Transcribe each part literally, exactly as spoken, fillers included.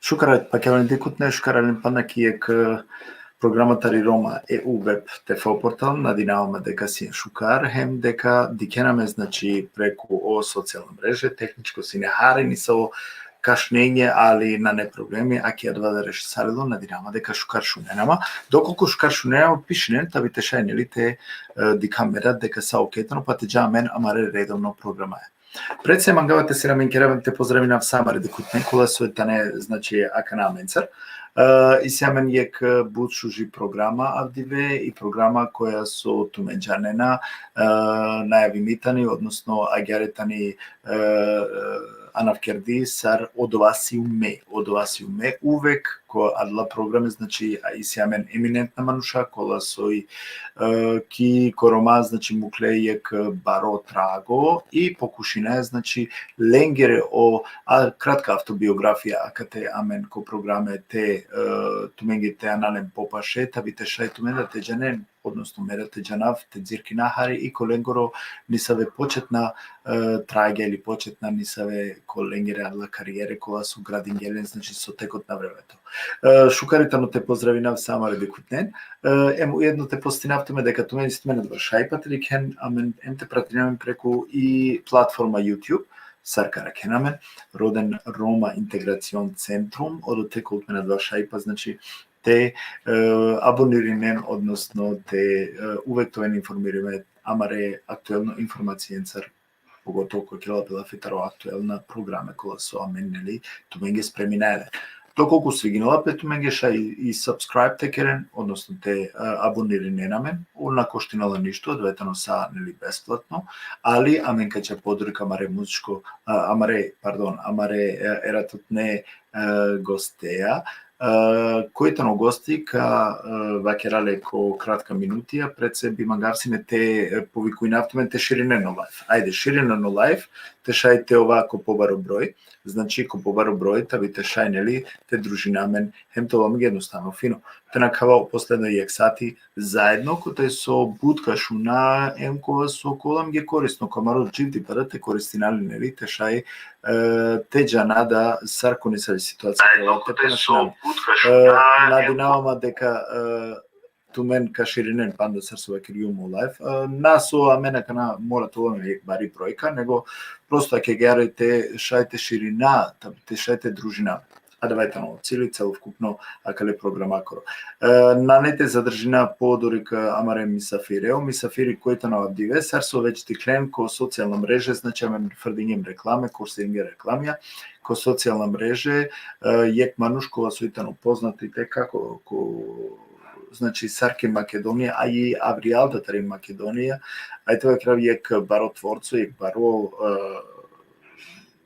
Šukar, pakjavlen dikhutne, šukar alen pana ki jekh, e, programa tari Roma E U web T V portal, nadinava ma deka sien šukar, hem deka dikhena amen, znači, preku o socijalna mreže, tehničko sine hari nisavo kašnjenje, ali nane problemi, a ki adava da rešisarilo, nadinava ma deka šukar šunena ma. Dokolku šukar šunena ma, pišinen, tabi te šaj, neli, te, e, dikha mera deka sa okej tano, pa te dža amen amare redovno programaja. Pred se mangava te sine amen keraven te pozdravinav sa amare dikhutne, kola so tane, znači, akana amencar. E, isi amen jekh, e, but šuži programa avdive i programa koja so tumen džanena, e, najavimi tani, odnosno agjaar tani, e, e, anavkerdi sar Odova sium me, Odova sium me, uvek ko adala programe, znači, a isi amen eminentna manuša, kola soj, e, ki ko Roma, znači, mukle jekh baro trago i pokušinaja, znači, lengere o, a, kratka avtobiografija akate amen ko programe te, e, tumenge te ana len popaše, tabi te šaj tumen da te džanen, odnosno mera te džanav, te dzirkina hari i ko lengoro nisave početna, e, tragja ili početna nisave ko lengere adala karijere kola so gradingje len, znači, so tekot na vremeto. E, šukar i tano te pozdravinav sa amare dikhutnen. E, em ujedno te podsetinav tumen deka tumen isi tumen adava šajpa te dikhen amen, em te pratinen amen preku i platforma YouTube, sar ka arakhen amen, roden Roma Integracion Centrum, odote ka ovel tumen adava šajpa, znači, te, e, abonirinen, odnosno te, e, uvek te oven informirime amare aktuelno informacijencar, pogotovo ko kerela pe lafi taro aktuelna programe kola so amen, neli, tumenge spreminaja len. Dokolku sviginela pe tumenge, šaj i, i subscribe te keren, odnosno te, e, abonirinen amen, na koštinela ništo, adava tano sa, neli, besplatno, ali amen ka dža podoruka amare muzičko, a, amare, pardon, amare, e, eratutne, e, gosteja, e, koj tano gosti ka, e, vakera le ko kratka minutija, pred se bi mangav sine te, e, povikujnav tumen te širinen o live. Ajde, širinen o live, te šaj te ova ko pobaro broj, znači, ko pobaro broj, tabi te šaj, neli, te družina amen, hem te ova amenge jednostavno fino. Te nakhava o posledno jekh sati zaedno, kote so but ka šuna, em kova so ka ovel amenge korisno, ko amaro dživdipe da te koristina len, neli, te šaj, e, te džana da sar ko nisavi situacija te ponašina. E, nadinava ma deka, e, tumen ka širinen panda sar so vakergjum o live. E, na so amen akana mora te ovel jekh bari brojka, nego prosto agjaar te šaj te širina, ta-, te šaj te družina. Adava tano cili celokupno akale programakoro. E, nane te zadržina podoruka amare misafire, o misafiri koj tano avdive, sar so već dikhlen ko socijalna mreže, znači, amen frdingjem reklame, koristingjem reklamija, ko socijalna mreže, e, jekh manuš kova soj tano poznati te kako, ko, znači, sar ki Makedonija, a i avrijal da tari Makedonija, a i te vakerav jekh baro tvorco, jekh baro, e,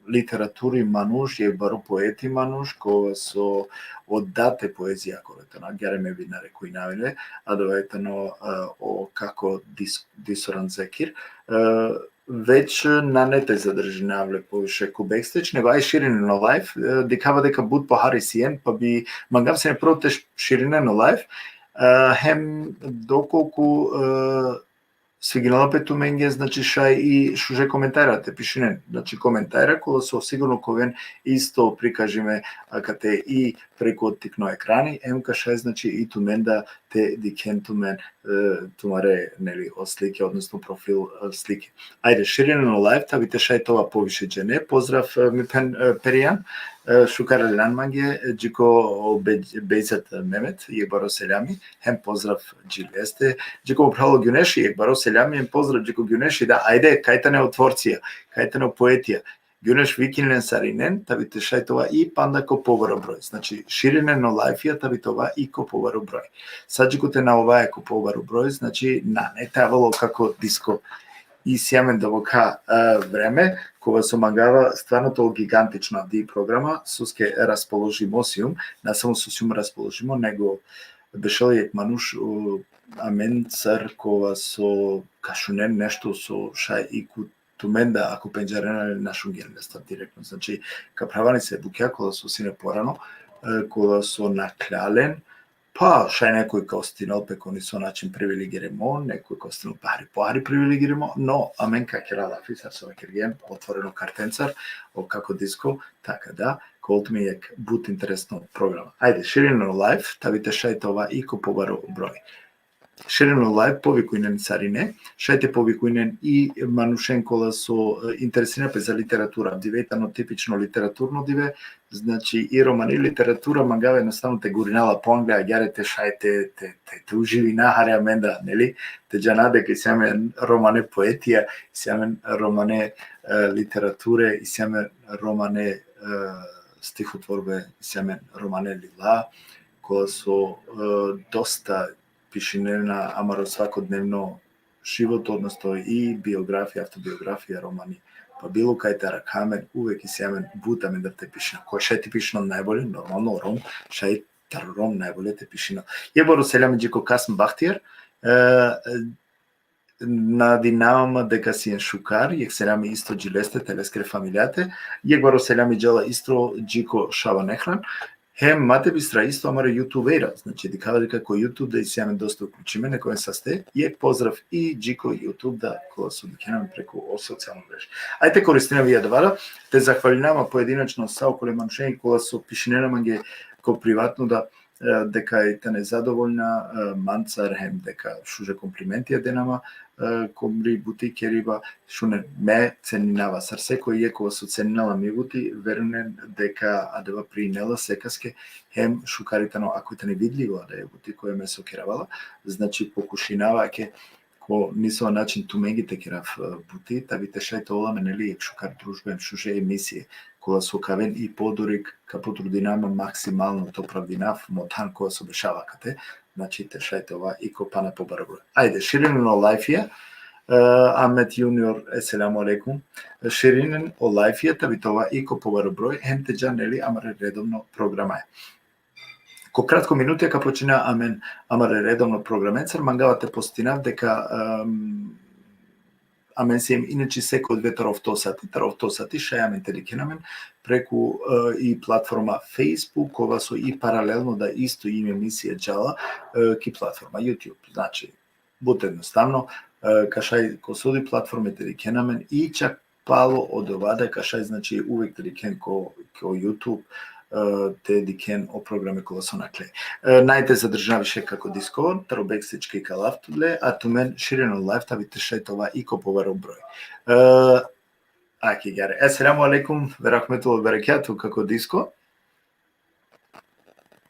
literaturi manuš, jekh baro poeti manuš, kova so o dad te poezija koro tano, agjaar me bi narekujnav le, adava tano, e, o kako Dis-, Disoran Zekir, e, već nane te zadržinav le poviše ko backstage, nego aj širinen o live, e, dikhava deka but pohari sien, pa bi mangav sine prvo te š-, širinen o live, e, hem dokolku, e, sviginela pe tumenge, znači, šaj i šuže komentara te pišinen, znači, komentara kola so sigurno ka oven isto prikažime akate i preku tikno ekrani, em ka šaj, znači, i tumen da te dikhen tumen, e, tumare, neli, o slike, odnosno profil, e, slike. Ajde, širinen o live, tabi te šaj te ova poviše džene. Pozdrav, e, mi phen, e, Perijan, e, šukar aljan mange, e, dži ko o Be-, Bejzat Mehmet, jekh baro seljami, hem pozdrav dži leste, dži ko phral o Gjuneši, jekh baro seljami, hem pozdrav dži ko Gjuneši, da, ajde, kaj tane o tvorcija, kaj tane o poetija, Gjuneš, vikin len sarinen, tabi te šaj te ova i panda ko pobaro broj. Znači, širinen o live-ja, tabi te ova i ko pobaro broj. Sa dži kote na ovaja ko pobaro broj, znači, nane te avel o kako disko. Isi amen doboka, e, vreme, kova so mangava stvarno te ol gigantično avdive programa, soske raspoložimo sium, na samo so sium raspoložimo, nego bešela jekh manuš, o, amencar kova so ka šunen nešto so šaj i ko tumen da, ako pendžarena, na šungjen lestar direktno. Znači, ka phravena se bukja kola so sine porano, e, kola so nakhlja len, pa šaj nekoj ka osetinel pe ko niso način privilegirimo, nekoj ka osetinel pe hari pohari privilegirimo, no amen ka kera lafi, sar so vakergjem, otvoreno kartencar, o kako disko, taka da, Kolt mi jekh but interesno programa. Ajde, širinen o live, te vi te šaj te ova i ko pobaro broj. Širinen o live, povikujnen sarine, šaj te povikujnen i manušen kola so, e, interesina pe za literatura. Dive tano tipično literaturno dive, znači i romani literatura mangava jednostavno te gurina la po angle, agjaar te šaj te, te, te, te uživina hari amenda, neli? Te džana deka isi amen romane poetija, isi amen romane, e, literature, isi amen romane, e, stihotvorbe, isi amen romane lila, kola so, e, dosta pišinena amaro svakodnevno životo, odnosno i biografija, avtobiografija, romani. Pa bilo kaj te arakha amen, uvek isi amen but amendar te pišina. Ko šaj te pišina najbolje, normalno, Rom, šaj taro Rom najbolje te pišina. Jekh baro selami dži ko Kasm Bahtijar, e, nadinava ma deka sien šukar, jekh selami isto dži leste, te leskere familijate, jekh baro selami džala isto dži ko Šaban Ehran, hem ma te bistra isto amare YouTubeja, znači dikhava deka ko YouTube da isi amen dosta uključime, nek oven saste, jekh pozdrav i dži ko YouTube da, kola so dikhena amen preku o socijalno mreže. Ajde koristina vi adava da, te zahvalina ma pojedinačno sa okole manušen, kola so pišinena mange ko privatno da, e, deka i tane zadovoljna, e, mancar, hem deka šuže komplimentija dena ma, e, ko mri buti keriba, šunen, me ceninava, sar sekoj jekh kova so ceninela mi buti, verujnen deka adava priinela sekaske, hem šukar i tano, ako i tane vidljivo adava buti koja me so keravala, znači pokušinava ke ko nisavo način tumenge te kerav, e, buti, te bi te šaj te ovel amen, neli, jekh šukar družba, hem šuže emisije, kola so ka aven i podurik, ka potrudina ma maksimalno te opravdinav mo than kova so bešava kate, znači te šaj te ova i ko pana pobaro broj. Ajde, širinen o live-ja, e, Ahmet Junior, eselamu alejkum. Širinen o live-ja, te bi te ova i ko pobaro broj, hem te dža, neli, amare redovno programaja. Ko kratko minutija ka počina amen, amare redovno programencar, mangava te posetinav deka, em, amen siem inače sekoj dive taro ofto sati, taro ofto sati šaj amen te dikhen amen preku, e, i platforma Facebook, kova so i paralelno da isto i emisija džala, e, ki platforma YouTube. Znači, but jednostavno, e, ka šaj ko so di platforme te dikhen amen i čak palo odova da ka šaj, znači, uvek te dikhen ko, ko YouTube, e, te dikhen o programe kola so nakhle. E, naj te zadržina više kako disko, taro backstage ka ikalav tutle, a tumen širinen o live, te bi te šaj te ova i ko pobaro broj. E, aki gare. Eselamu alejkum ve rahmetullahi ve berekatuhu, kako disko?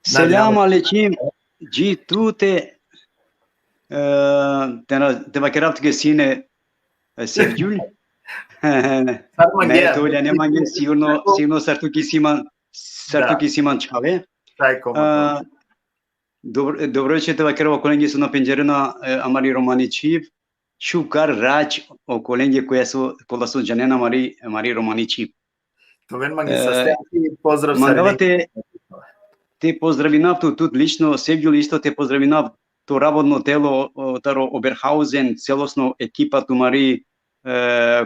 Selamu alejkum, dži tute, e, te na, te vakerav tuke sine, e, Sevgjul. Sar mange? Ne, to lja ne mange, sigurno, sigurno sar tu ki si man, sar tu ki si man čhave. Taj ko. E, dobro, dobro veče te vakerav okolenge so na pendžarena, e, amari romani čhib, šukar rač okolenge koja so, kola so džanena amari, amari romani čhib. Tumen mange, e, saste, pozdrav mangava sarine. Te, te pozdravinav tu, tut lično, Sevgjul, isto te pozdravinav to ravodno telo, o, taro Oberhausen, celosno ekipa tumari, e,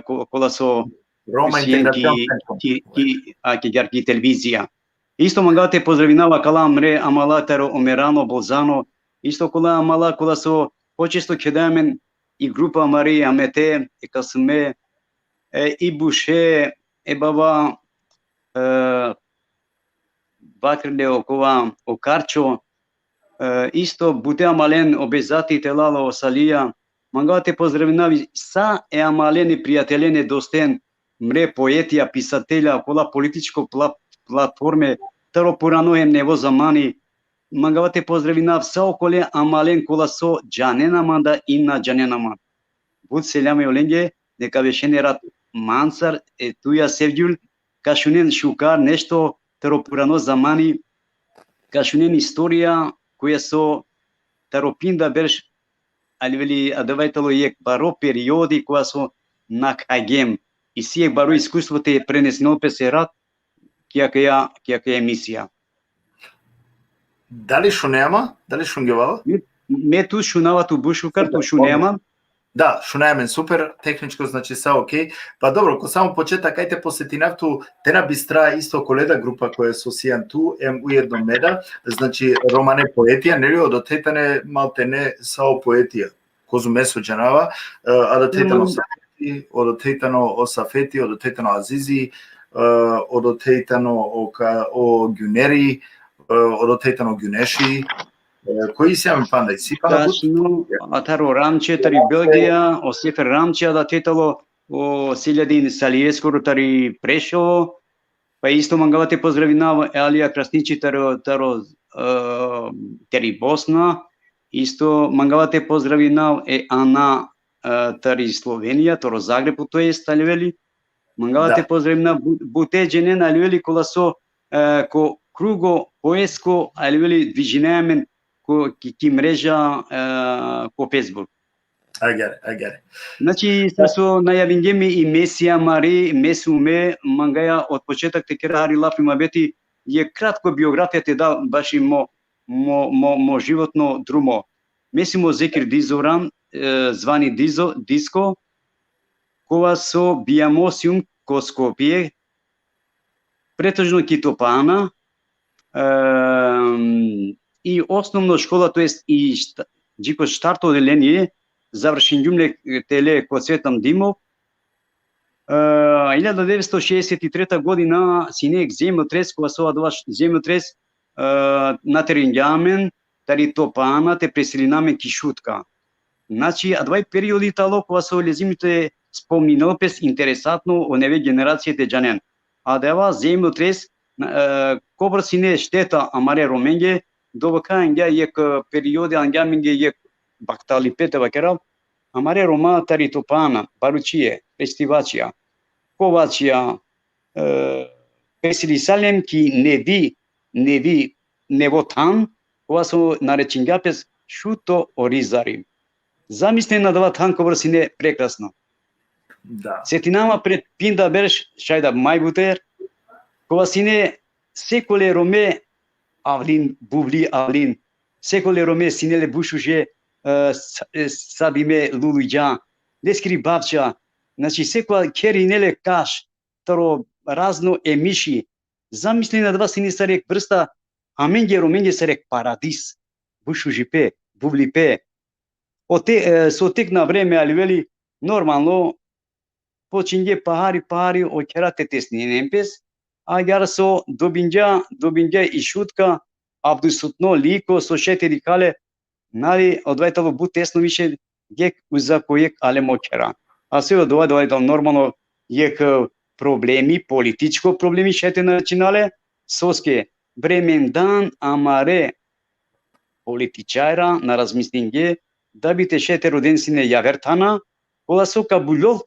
ko-, kola so Roma Integracion Centrum. Ki, ki, a, ki, ki televizija. Isto mangava te pozdravinav akala amare amala taro Omerano, Bolzano, isto kola amala kola so počesto keda amen i grupa amari Amete, e Kasme, e, i Buše, e baba, e, Bakrle, okova, o Karčo, e, isto bute amalen, o Bezati, telalo, o Salija, mangava te pozdravinav sa e amalen, e prijatelen, e dosten, mre poetija, pisatelja, kola političko pla-, platforme, taro purano hem nevo zamani, mangava te pozdravinav sa okole amalen kola so džanena man da i na džanena man. But selami olenge, neka bešen e rat mancar, e tuja Sevgjul, ka šunen šukar nešto taro purano zamani, ka šunen istorija koja so taro pinda berš, aliveli adava i tano jekh baro periodi koja so na khagjem. Isi jekh baro iskustvo te prenesinel pes e rat, ki akaja, ki akaja emisija. Dali šunea ma? Dali šungjovava? Me, me tu šunava, tu but šukar, tu šunea ma? Da, šunea amen super, tehničko, znači, sa okej. Pa dobro, ko samo početak, ajde posetinav tu, te na bistra isto okole da grupa koja so sian tu, em ujedno me da, znači, romane poetija, neli, odote tane maltene sa o poetija. Kozom me so džanava, e, odote tano o Safeti, odote tano o Safeti, odote tano Azizi, e, odote tano o, ka, o gjuneri, e, odote tano gjyneshi, e, ko isi amen panda, isi pana but. Tačno, a taro Ramče, tari Belgija, o Sefer Ramče, adate tano o Seljadin Salijeskoro tari Preševo, pa isto mangava te pozdravinav e Alija Krasniči taro, taro, e, tari Bosna, isto mangava te pozdravinav e Ana, e, tari Slovenija, taro Zagreb, to jest, aliveli. Mangava Da. Te pozdravinav bu-, bute dženen, aliveli, kola so, e, ko krugo poetsko, aliveli, dvižinaja amen ko, ki, ki mreža, e, ko Facebook. Agjaar, agjaar. Znači, sar so najavingjem i Mesi amari, Mesi Ume, mangaja od početak te kera hari lafi muhabeti, jekh kratko biografija te da baši mo, mo, mo, mo životno drumo. Mesi Ume o Zekir Dizoran, e, zvani Dizo, Disko, kova so bijamo sijum ko Skopje, pretežno ki Topana, em, i osnovno škola, to jest i šta-, dži ko štarto odelenie, završingjum le tele ko Cvetan Dimov. E, iljada devetsto šeeset i treta godina sine jekh zemljotres, kova so adava š-, zemljotres, e, nateringja amen tari Topana te preselina amen ki Šutka. Znači, adava i periodi tano kova so lezimi te spomninel pes, interesantno o neve generacije te džanen. Adava zemljotres, e, kobor sine šteta amare Romenge, doboka angja jekh, e, periodi, angja amenge jekh bahtalipe te vakerav, amare Roma tari Topana, baručie, festivačija, kovačija, e, preselisalem ki nevi, nevi, nevo than, kova so narečingja pes Šuto Orizari. Zamislin adava than kobor sine prekrasno. Da. Setinama pred pinda berš, šaj da maj buter, kova sine sekole Rome avlin, buvli avlin, sekole Rome sine le but šuže, e, sa-, e, sadime luludža, leskiri bavča, znači, sekoja kher ine le kaš, taro razno emiši. Zamislin adava sine sar jekh vrsta, amenge Romenge sar jekh paradis, but šužipe, buvlipe. O te, e, so tek na vreme, aliveli, normalno, počingje pahari, pahari o khera te tesninen pes, agjaar so dobingja, dobingja i Šutka, avdisutno liko, so šaj te dikha le, nali, odova tano but tesno više, jekh uza ko jekh alem o khera. A so odova, odova tano normalno jekh, e, problemi, političko problemi šaj te načina le, soske vremendan amare političarja na razmislingje, da bi te šaj te roden sine javer thana, kola so ka buljol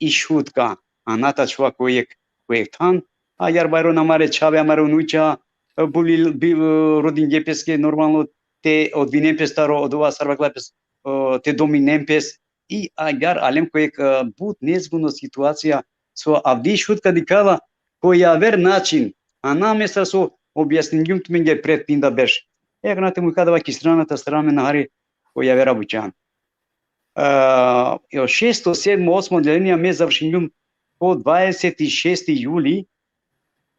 i Šutka, a na te ačhova ko jekh, ko jekh than, agjaar bajron amare čhave, amare unuča, e, buli, bi, e, rodingje peske normalno te odvinen pes taro odova sar vakla pes, e, te dominen pes, i agjaar alem ko jekh, e, but nezgodno situacija, so avdi Šutka dikha la ko javer način, a na me sar so objasningjum tumenge pred pinda berš. E, akana te mukha adava ki strana, te astara amen hari ko javera buća. E, o šesto, sedmo, osmo odelenie me završingjum ko dvadeset šesti juli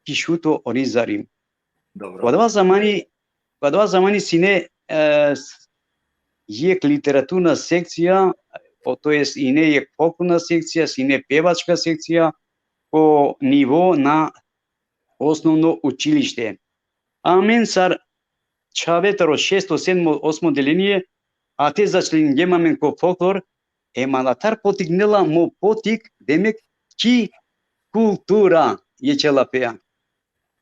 ki Šuto Orizari. Dobro. Ko adava zamani, ko adava zamani sine, e, s-, jekh literaturna sekcija, o, to jest ine jekh folklorna sekcija, sine pevačka sekcija, ko nivo na osnovno učilište. Amen sar čhave taro šesto, sedmo, osmo odelenie, a te začlingjem amen ko folklor, e, mandatar potignela mo potik, demek, ki kultura, e čhela pea.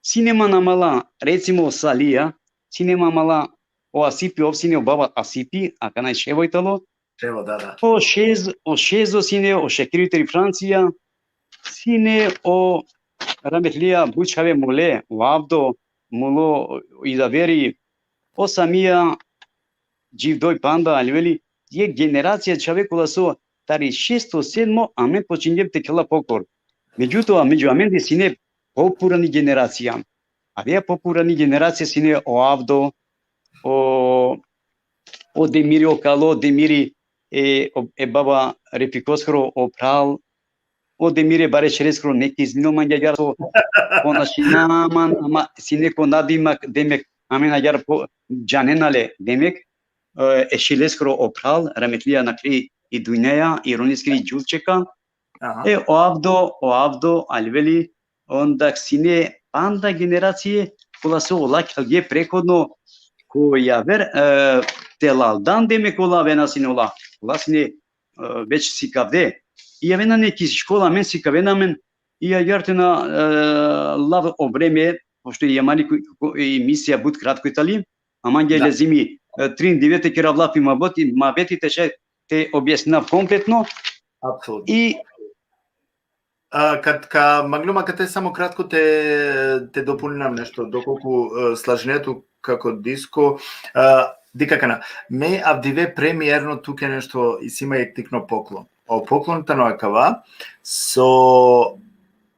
Sine man amala, recimo, Salija, sine man amala o Asipi, ov sine o baba Asipi, akana i ševo i tano, Evo, da, da. O Šez-, o Šezo sine, o Šakiri tari Francija, sine o rahmetlija but čhave mole, o Avdo, mulo i Daveri, o Samija, dživdoj panda, aliveli, jekh generacija čhave kola so tari šesto, sedmo, amen počingjem te khela folklor. Međutoa, među amende sine popurani generacija. Avea popurani generacija sine o Avdo, o, o Demiri, o Kalo Demiri, e, o, e baba Refikoskoro o phral, o Demiri bare čhereskoro, neka izvinel mange agjaar so, ko našina man, ama sine ko nadimak, demek, amen agjaar po-, džanena le, demek, e, e Šileskoro o phral, rahmetlija, nakli i dunjaja, i roniskiri džuvčeka, Aha. e, o Avdo, o Avdo, aliveli, onda sine panda generacije, kola so ola khelge prethodno, ko javer, e, telaldan demek ola avena sine ola, ola sine, e, već sikavde. I avena ne ki škola, amen sikavena amen, i agjaar te na, e, lav o vreme, pošto i amari ko-, ko-, emisija but kratko i tali, ama ge Da. lezimi, e, trin dive te kerav lafi muhabeti, muhabeti te šaj te objasninav kompletno. Apsolutno. I A, kad, ka manglum akate samo kratko te, te dopolninav nešto, dokolku, e, slažinea tu kako Disko, e, dikh akana. Me avdive premierno tuke nešto isi ma jekh tikno poklon. O poklon tano akava, so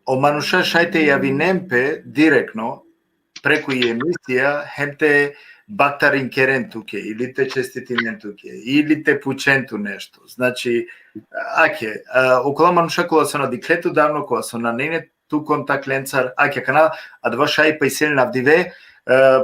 o manuša šaj te javinen pe direktno preku i emisija, hem te bahtarinkeren tuke, ili te čestitinen tuke, ili te pučen tu nešto. Znači, ake, a, okola manuša kola so na dikhle tu davno, kola so nane ine tu kontakt lencar, ake, akana, adava šaj pa isi len avdive, e,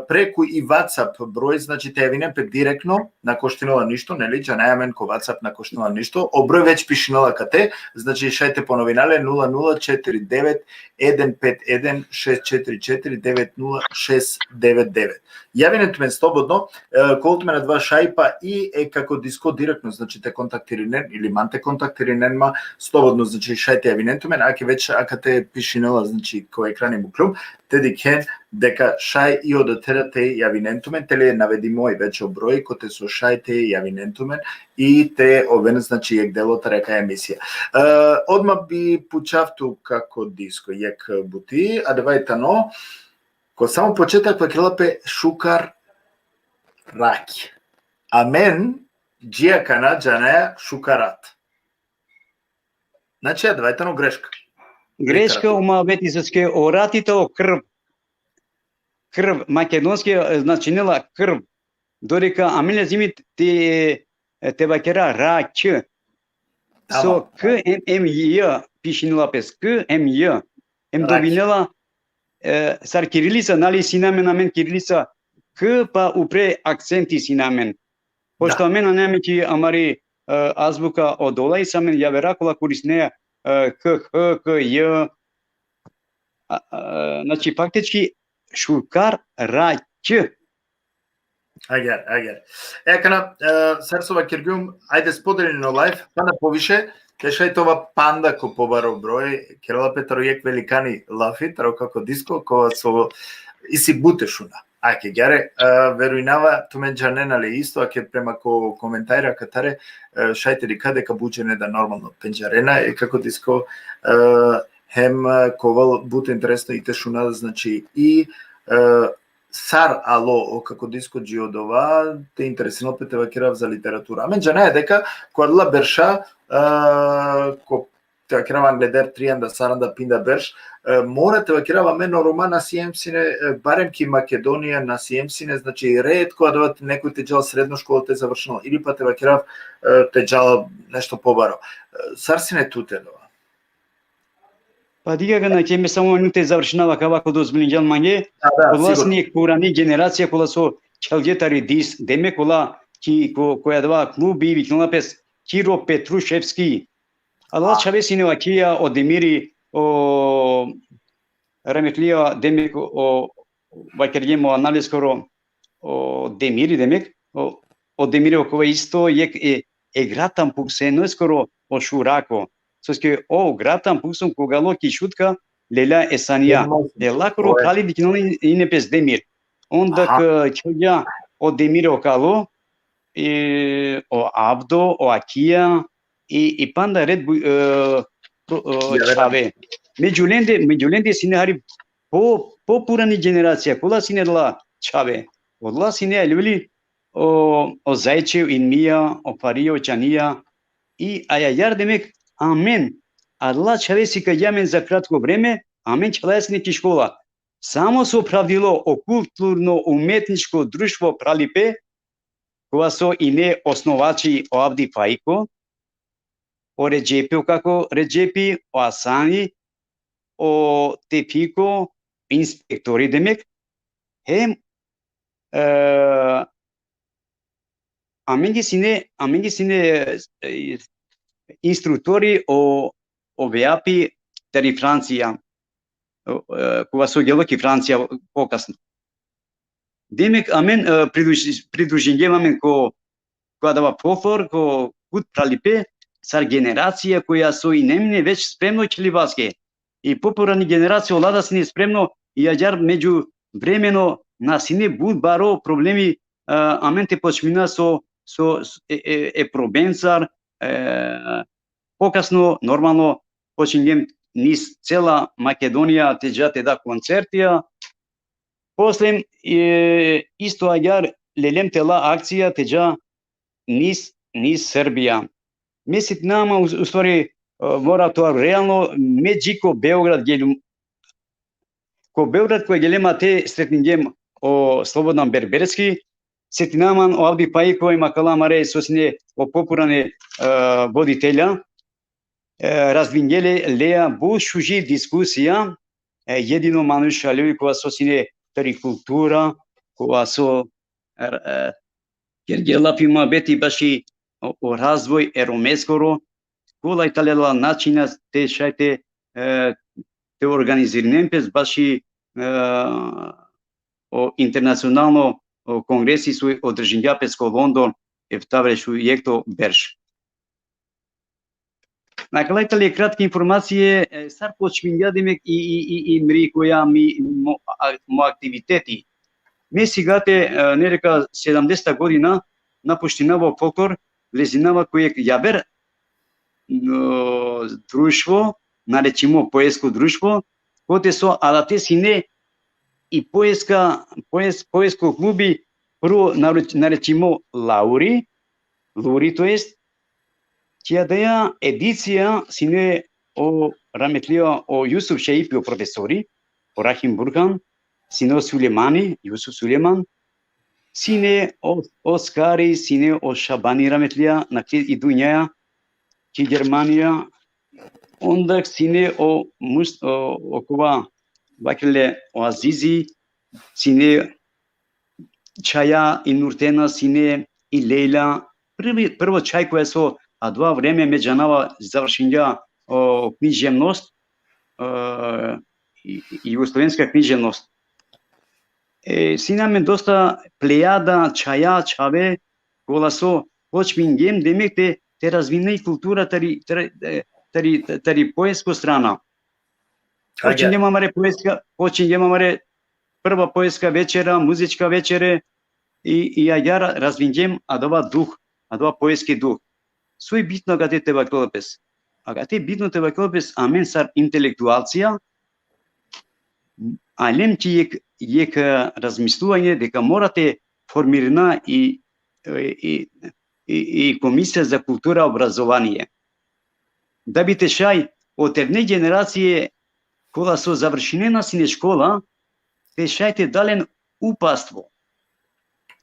preku i WhatsApp broj, znači te javinen pe direktno, na koštinela ništo, neli, džanaja amen ko WhatsApp na koštinela ništo, o broj već pišinela akate, znači šaj te ponovina le, nula nula četiri devet eden pet eden šest četiri četiri devet nula šest devet devet. Javinen tumen slobodno, e, ka ovel tumen adava šaj pa i, e, kako Disko direktno, znači te kontaktirinen, ili man te kontaktirinen ma, slobodno, znači šaj te javinen tumen, ake već akate pišinela, znači ko ekrani mukljum, te dikhen deka šaj i odote te javinen tumen, te le navedimo i već o broj, kote so šaj te javinen tumen, i te oven, znači, jekh delo tari akaja emisija. E, odma bi pučav tu kako Disko, jekh buti, adava i tano, ko samo početak vakerela pe šukar raki. Amen, dži akana džanaja šukar rat. Znači, adava i tano greška. Greška, Literatura. O muhabeti soske o rati tano krv. Krv, makedonski, e, značinela krv. Dodeka amen lezimi te, e, te vakera ra, ć. So Tamam. K em, em, j, pišinela pes, K em, j. Em Raki. Dobinela, e, sar kirilica, nali, sine amen, amen kirilica, K pa upre akcenti sine amen. Pošto Da. Amen nane amen ki amari, e, azbuka odola, isi amen javera kola koristinea, e, K, H, K, J, a, a, znači, faktički šukar ra, ć. Agjaar, agjaar. E, akana, e, sar so vakergjum, ajde spodelin o live, panda poviše, te šaj te ova panda ko pobaro broj, kerela pe taro jekh velikani lafi, taro kako Disko, kova so isi but te šuna. Ake, agjaar, e, verujnava, tumen džanena le isto, ake prema ko komentari akatare, e, šaj te dikha deka but džene da normalno pendžarena, e, kako Disko, e, hem, e, ka ovel but interesno i te šuna, znači, i, e, sar alo o kako Disko dži odova, te interesinel pe te vakerav za literatura. Amen džanaja deka ko adala berša, e, ko, te vakerav angleder trianda, saranda, pinda berš, e, mora te vakerav, amen o Roma na siem sine, e, barem ki Makedonija na siem sine, znači retko adava nekoj te džal sredno škola te završinel, ili pa te vakerav, e, te džal nešto pobaro. E, sar sine tute adava? Pa dikh akana, ke me samo minute završinava, ka, ako dozvolinđan mange. Da, da, odola sigurno. Sine jekh purani generacija kola so khelge tari dis, demek ola ki, ko, ko adava klubi viknela pes Kiro Petruševski. Adala čhave sine akija, o Demiri, o Rametlija, demek o, vakergjum o Analeskoro, o Demiri, demek, o, o Demiri okova isto jekh e, e Gratan Puksenoskoro o šurako. Soske o Gratan Pukson koga alo ki Šutka, lelja e Sanija. Demir. E lakoro, oje, kali dikinol in-, ine pes Demir. Onda, aha, k-, khelgja o Demir okalo, e, o Avdo, o Akija, i, i panda red bu-, e, pro-, e, ja, čhave. Među lende, među lende sine hari po, po purani generacija, kola sine adala čhave. Odola sine alveli o, o Zajčev, Inmija, o Farija, o Čanija, i ajajar demek amen, adala čhave sikagja amen za kratko vreme, amen čhalaja sine ki škola. Samo so phravdilo o kulturno-umetničko društvo Phralipe, kova so ine osnovači o Avdi Faiko, o Redžepi, o kako Redžepi, o Asani, o Tefiko, inspektori demek, hem, e, amenge sine, amenge sine, e, instruktori o, o Veapi tari Francija. e, kova so gelo ki Francija pokasno. Demek, amen, e, pridruži-, pridružingjem amen ko, ko adava folklor, ko Kut Pralipe, sar generacija koja so ine amen već spremno kheljibaske. I popurani generacija ola da sine spremno, i agjaar međuvremeno na sine but baro problemi, e, amen te počmina so, so, e, e, e probencar, e, pokasno, normalno, počingjem niz cela Makedonija te dža te da koncertija. Posle, e, isto agjaar lelem te la akcija te dža niz, niz Srbija. Me setinava man, u, u stvari, e, mora to realno, me dži ko Beograd geljum, ko Beograd ko gelem ate sretningjem o Slobodan Berberski, setinava man o Avdi Paji kova i akala amare so sine o popurane, e, voditelja, e, razvingje le, lea but šuži diskusija, e, jedino manuš ali kova so sine tari kultura, kova so, e, e, kergje lafi muhabeti baši o, o razvoj e Romeskoro, kola i tane la načina te šaj te, e, te organizirinen pes baši, e, o internacionalno, o kongresi so održingja pes ko London, eftavre šujekto berš. Akala i tane kratke informacije, e, sar počmingja demek i, i, i, i mri koja mi, mo, a, mo aktiviteti. Me sigate, e, nereka sedamdeseta godina napuštinava o folklor, vlezinava ko jekh javer, o, društvo, narečimo poetsko društvo, kote so adate sine i poetska, poes-, poetsko klubi, prvo nare-, narečimo Lauri, Luri, to jest, ki adaja edicija sine o rahmetlija o Jusuf Šaipi, o profesori, o Rahim Burhan, sine o Sulejmani, Jusuf Sulejman, sine o, o Skari, sine o Šabani rahmetlija, nakli i dunjaja, ki Germanija, onda sine o Mus-, o, okova, vakerle, o Azizi, sine čhaja i Nurtena, sine i Lejla. Prvi, prvo čhaj koja so adava vreme me džanava završingja o književnost, e, i, i jugoslovenska književnost. E, sine amen dosta plejada, čhaja, čhave, kola so počmingjem demek te, te razvina i kultura tari, tari, e, tari, tari poetsko strana. Počingjem amare poetska, počingjem amare prva poetska večera, muzička večere, i, i agjaar razvingjem adava duh, adava poetski duh. So i bitno akate te vakerel pes? Akate bitno te vakerel pes, amen sar intelektualcija, alem ki jekh, jekh, e, razmisluvanje deka mora te formirina i, e, i, i, i Komisija za kultura, obrazovanje. Da bi te šaj o terne generacije kola so završinena sine škola, te šaj te da len uputstvo.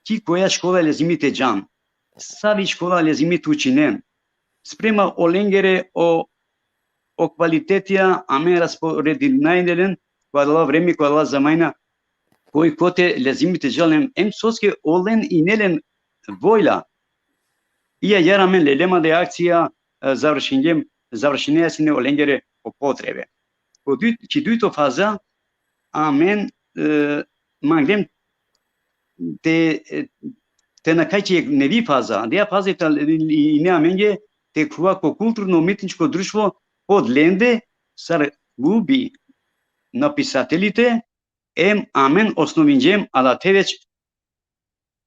Ki koja škola lezimi te džan. Savi škola lezimi te učinen. Sprema olengere o, o kvalitetija amen rasporedinajne len, ko adala vreme, ko adala zamajna, koj kote lezimi te džal len, em soske olen ine len volja. I agjaar amen lelem adaja akcija, e, završingjem, završinea sine olengere o potrebe. Ko duj-, ki dujto faza, amen, e, manglem te, e, te nakha ki jekh nevi faza. Adaja faza i tane, i, i, ine amenge te khuva ko kulturno umetničko društvo pod lende sar klubi na pisatelite, em amen osnovingjem adate već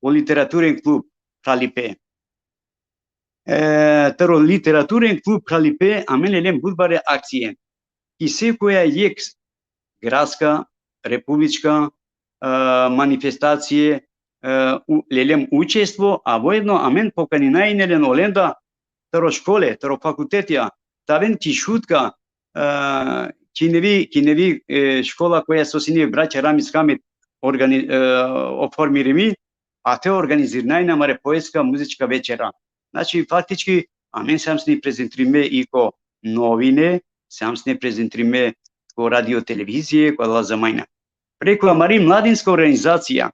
o literaturen klub Pralipe. E, taro literaturen klub Pralipe amen lelem but bare akcije. Ki sekoja jekh gradska, republička, e, manifestacije, e, u-, lelem učestvo, a voedno amen pokaninaja ine len olen da taro škole, taro fakultetija, te aven ki Šutka, e, ki nevi, ki nevi, e, škola koja so sine braća Ramiz Hamid organi-, e, oformirimi, a te organizirinaja ine amare poetska muzička večera. Znači, faktički, amen sijam sine prezentirime i ko novine, sijam sine prezentirime ko radio televizije, ko adala zamajna. Preku amari mladinska organizacija,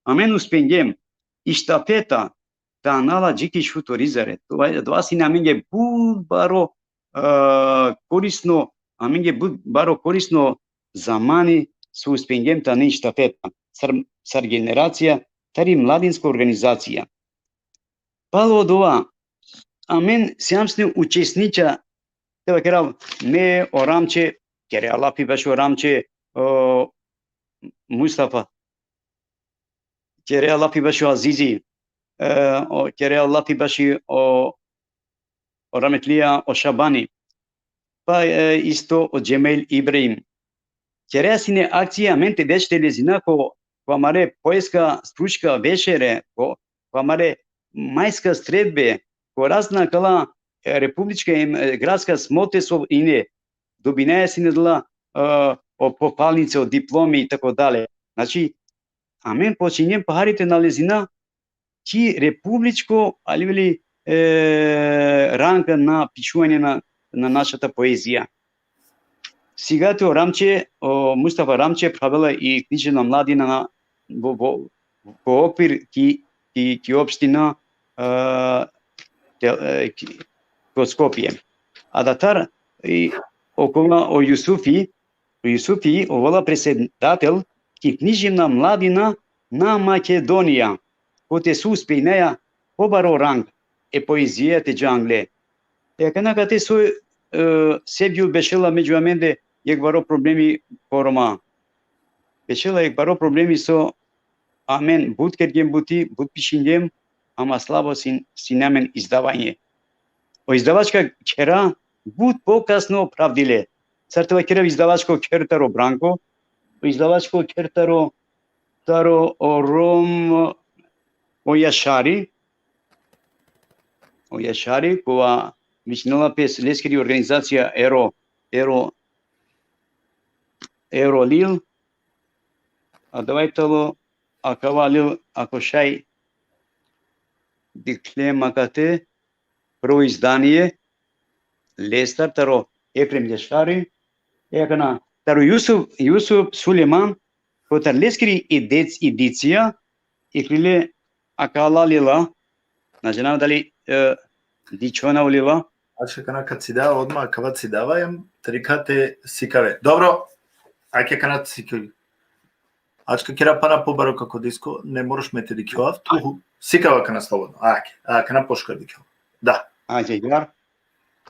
amen uspengjem i štafeta te ana la dži ki Šuto Orizari. Adava, adava sine amenge but baro, e, korisno, amenge but baro korisno, zamani so uspingjem tani štafeta, sar, sar generacija, tari mladinsko organizacija. Palo odova, amen sijam sine učesniča, te vakerav, me, o Ramče, kere lafi bašo Ramče, o Mustafa, kere lafi bašo Azizi, e, o, kere lafi baši o, o rahmetlija, o Šabani, pa, e, isto o Džemel Ibrahim. Kere sine akcija amen te veš te lezina ko, ko amare poeska stručka večere, ko, ko amare majska sredbe, ko razna kala, e, republička em, e, gradska smote so ine, dobinaja sine dela, e, o pofalnice, o diplomi i tako dalje. Znači, amen počinjem pahari te nalezina ki republičko, ali veli, e, ranga na pišuvanje na, na našata poezija. Sigate o Ramče, o Mustafa Ramče, pravela i književna mladina na, vo, vo, ko okvir ki, ki, ki opština, e, te, e, ki, ko Skopje. A datar, i, okola o Jusufi, o Jusufi, ovela predsedatel ki književna mladina na Makedonija, kote so uspejnaja pobaro rang e poezija te dža angle. E, akana kate so, e, Sevgjul bešela među amende jekh baro problemi ko Roma. Bešela jekh baro problemi so amen but kergjem buti, but pišingjem, ama slabo sin, sine amen izdavanje. O izdavačka khera but pokasno pravdile. Sar te vakerav izdavačko kher taro Branko, o izdavačko kher taro, taro o Rom, o Jašari, o Jašari, kova vičinela pes leskiri organizacija Ero, Ero, Ero Lil, a davaj talo, akava Lil, ako šaj dikhle ma kate, prvo izdanie, lestar taro Ekrem Jašari, e akana taro Jusuf, Jusuf Sulejman, kotar leskiri edec-, edicija, ikrile akala Lila, na džanav dali, e, dičhona o Lila. Ačka akana ka cida, odma akava cidava, em trikate sikave. Dobro, ake akana sikave. Ačka kera pana pobaro kako disko, ne moraš me te dikhovav, tu sikava akana slobodno. Ake, akana pošukar dikhovav. Da. Ajde, jar.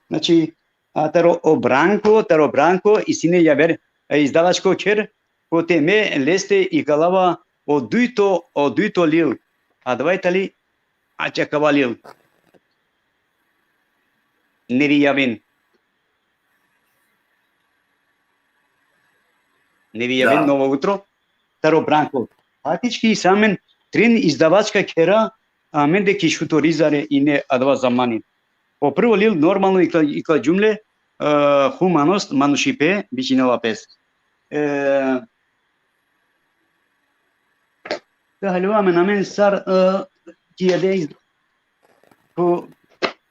Znači, a taro o Branko, taro Branko, i sine javer, e, izdavačko kher, kote me leste ikalava o dujto, o dujto Lil. A davaj tali, ačakava Lil. Nevi Javen. Nevi Javen, da. Novo Utro, taro Branko. Faktički sine amen trin izdavačka khera, amende ki Šuto Orizari ine adava zamani. O prvo Lil normalno ikla, ikla džumle, e, humanost, manušipe, vičinela pes. E, te haljova amen, amen sar, e, ki ade iz-, ko,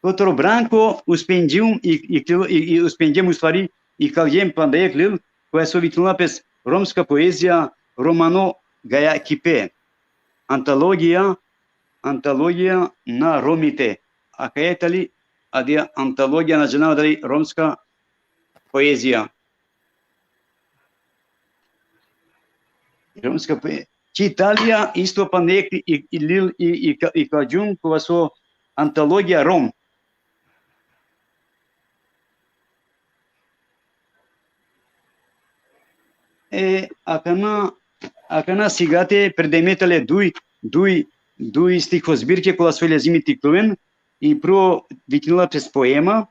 kotar o Branko uspingjum, i, i, i, i uspingjum u stvari, ikalgjum panda jekh Lil, koja so vičinela pes romska poezija, romano gajakipe. Antologija, antologija na Romite. Akaja tali adija antologija, na džanav dali romska poezija. Romska poezija. Ki Italija isto panda jekh i, i Lil i, i, ka-, ikalgjum, kova so antologija Rom. E, akana, akana sigate predemeta le duj, duj, duj stihozbirke kola so lezimi te ikloven, i prvo vikinela pes poema,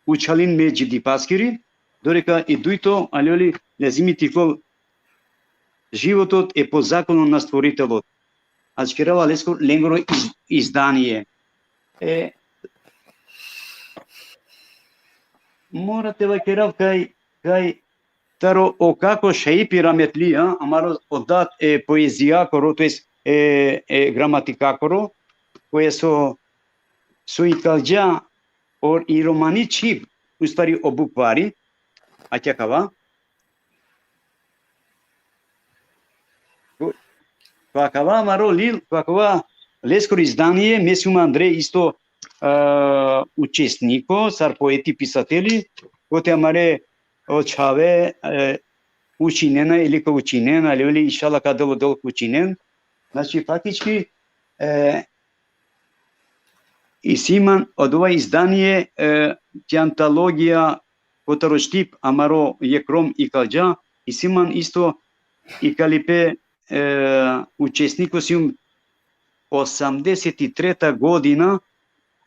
Učhalin me dživdipaskiri, doreka i dujto, ali, ali lezimi te iklol Životot e po zakono na Stvoritelot. Ačkerava lesko, lengoro iz-, izdanie. E, mora te vakerav kaj, kaj taro o kako Šaipi rahmetli, a, amaro o dat e poezijakoro, to jest e, e gramatikakoro, koja so, so ikalgja o, i romani čhib, u stvari o bukvari, akava, Ko, ko akava amaro Lil, ko akava leskoro izdanie, me sijum andre isto, e, učesniko, sar poeti, pisateli, kote amare o čhave, e, učinena ili ka učinena, ali, ali inšallah ka delo, delo ka učinen. Znači, faktički, e, isi man odova izdanie, e, ki antologija kotaro štip amaro jekh Rom ikalđa, isi man isto ikalipe, e, učesniko sijum osamdeset i treta godina,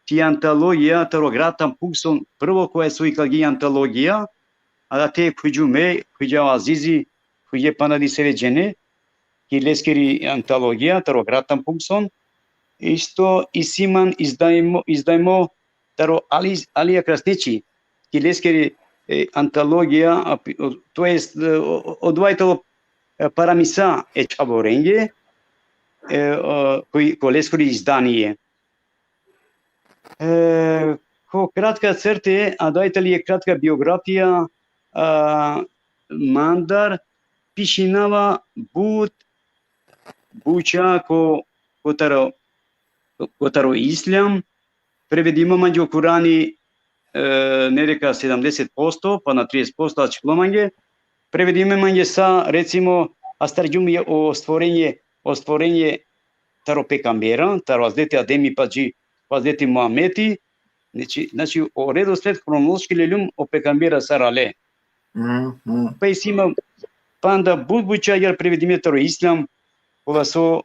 ki antologija taro Gratan Pukson, prvo koja so ikalgi antologija, adate khudžum me, khudža o Azizi, khudže pana disave džene, ki leskiri antologija taro Gratan Pukson, isto isi man izdajmo, izdajmo taro Ali, Alija Krasnići, ki leskiri, e, antologija, a, pi-, o, to jest, e, o, o, odova tano, e, paramisa e čhavorenge, e, o, ko, ko leskiri izdanie. E, ko kratka crte, adava tani jekh kratka biografija, a, mandar pišinava but buča ko, kotaro, kotaro islam, prevedimo mange o Kurani, e, nereka sedamdeset posto, pana trideset posto ačhilo mange, prevedimo mange sa, recimo, astarđum je o stvorenje, o stvorenje taro pejgambera, taro Hazreti Ademi pa dži, Hazreti Muhamedi, znači, znači, o redosled hronološki leljum o pejgambera sar ale. Mm, mm. Pa isi man panda but buča agjaar prevedime taro islam, kola so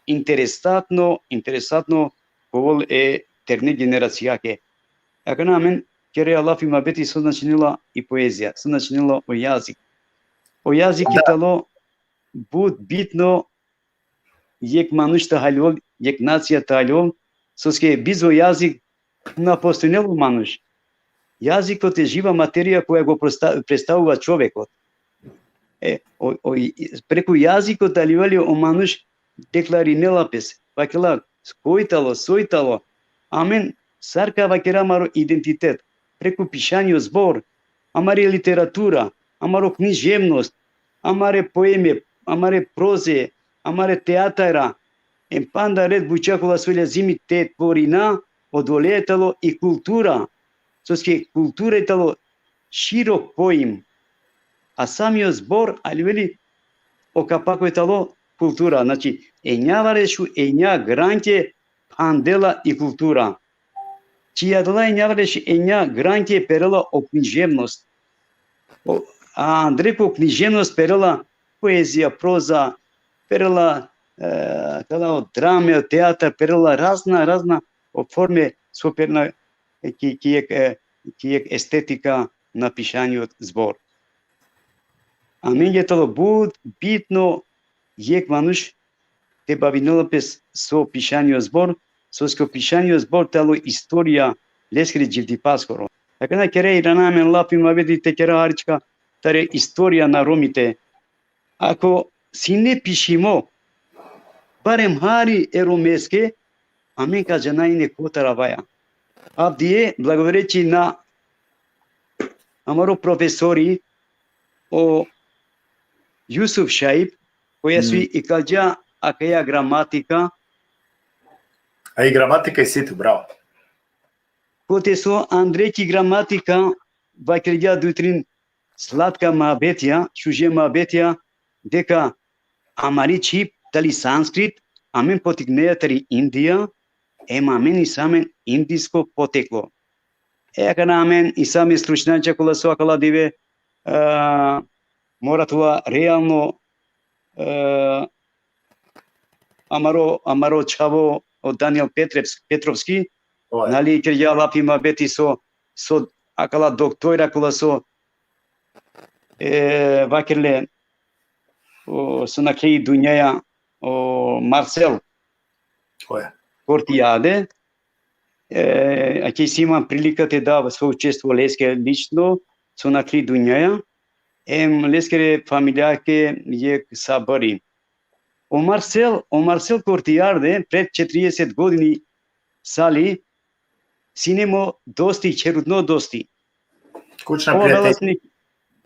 interesantno, interesantno ka ovel e terne generacijake. Akana amen kera lafi muhabeti so značinela i poezija, so značinela o jazik. O jazik i tano but bitno jekh manuš te haljol, jekh nacija te haljol, soske bizo jazik na postojnela o manuš. Jazik ote živa materija koja go presta-, predstavlja čovekot. E, o, o, i, preku jazikot te haljol o manuš deklarinela pes, vakerela koj tano, soj tano, amen sar ka vakera amaro identitet, preku pišanje o zbor, amari literatura, amaro književnost, amare poeme, amare proze, amare teatara, em panda red buča kola so lazimi te tvorina, odole tano i kultura, soske kultura tano širok poim, a sami o zbor, ali veli, o kapako tano kultura, znači, enja vareš u enja granke phandela i kultura. Ki adala enja vareš enja granke perela o književnost. O, a andre ko književnost perela poezija, proza, perela, e, tano drame, teatar, perela razna, razna o forme so perena, e, ki, ki jekh, e, ki jekh estetika na pišanje o zbor. Amenge tano but bitno jekh manuš te bavinela pes so pišanje o zbor, soske o pišanje o zbor tano istorija leskiri dživdipaskoro. Akana kera irana amen lafi muhabeti te kera harička tari istorija na Romite. Ako sine pišimo, barem hari e Romeske, amen ka džana ine kotar avaja. Avdive, blagodareći na amaro profesori, o Jusuf Šaip, koja so ikalđa akaja gramatika. A i gramatika isi tu, bravo. Kote so andre ki gramatika vakergja duj trin slatka muhabetija, šuže muhabetija, deka amari čhib tali sanskrit, amen potikneja tari Indija, em amen isi amen indisko poteklo. E, akana amen isi amen stručnjača kola so akala dive, e, mora te ovel realno, e, amaro, amaro čhavo o Daniel Petrevs-, Petrovski, nali, kergja lafi muhabeti so, so akala doktora kola so, e, vakerle, o, so nakhle i dunjaja, o Marcel. Oja. Kortijade, e, ake isi man prilika te dav so učestvo leske lično, so nakhle i dunjaja, em leskere familijake jekh sabri. O Marcel, o Marcel Kortijarde, pred četirieset godini sali, sine mo dosti, čherutno dosti. Kućna prijatelj.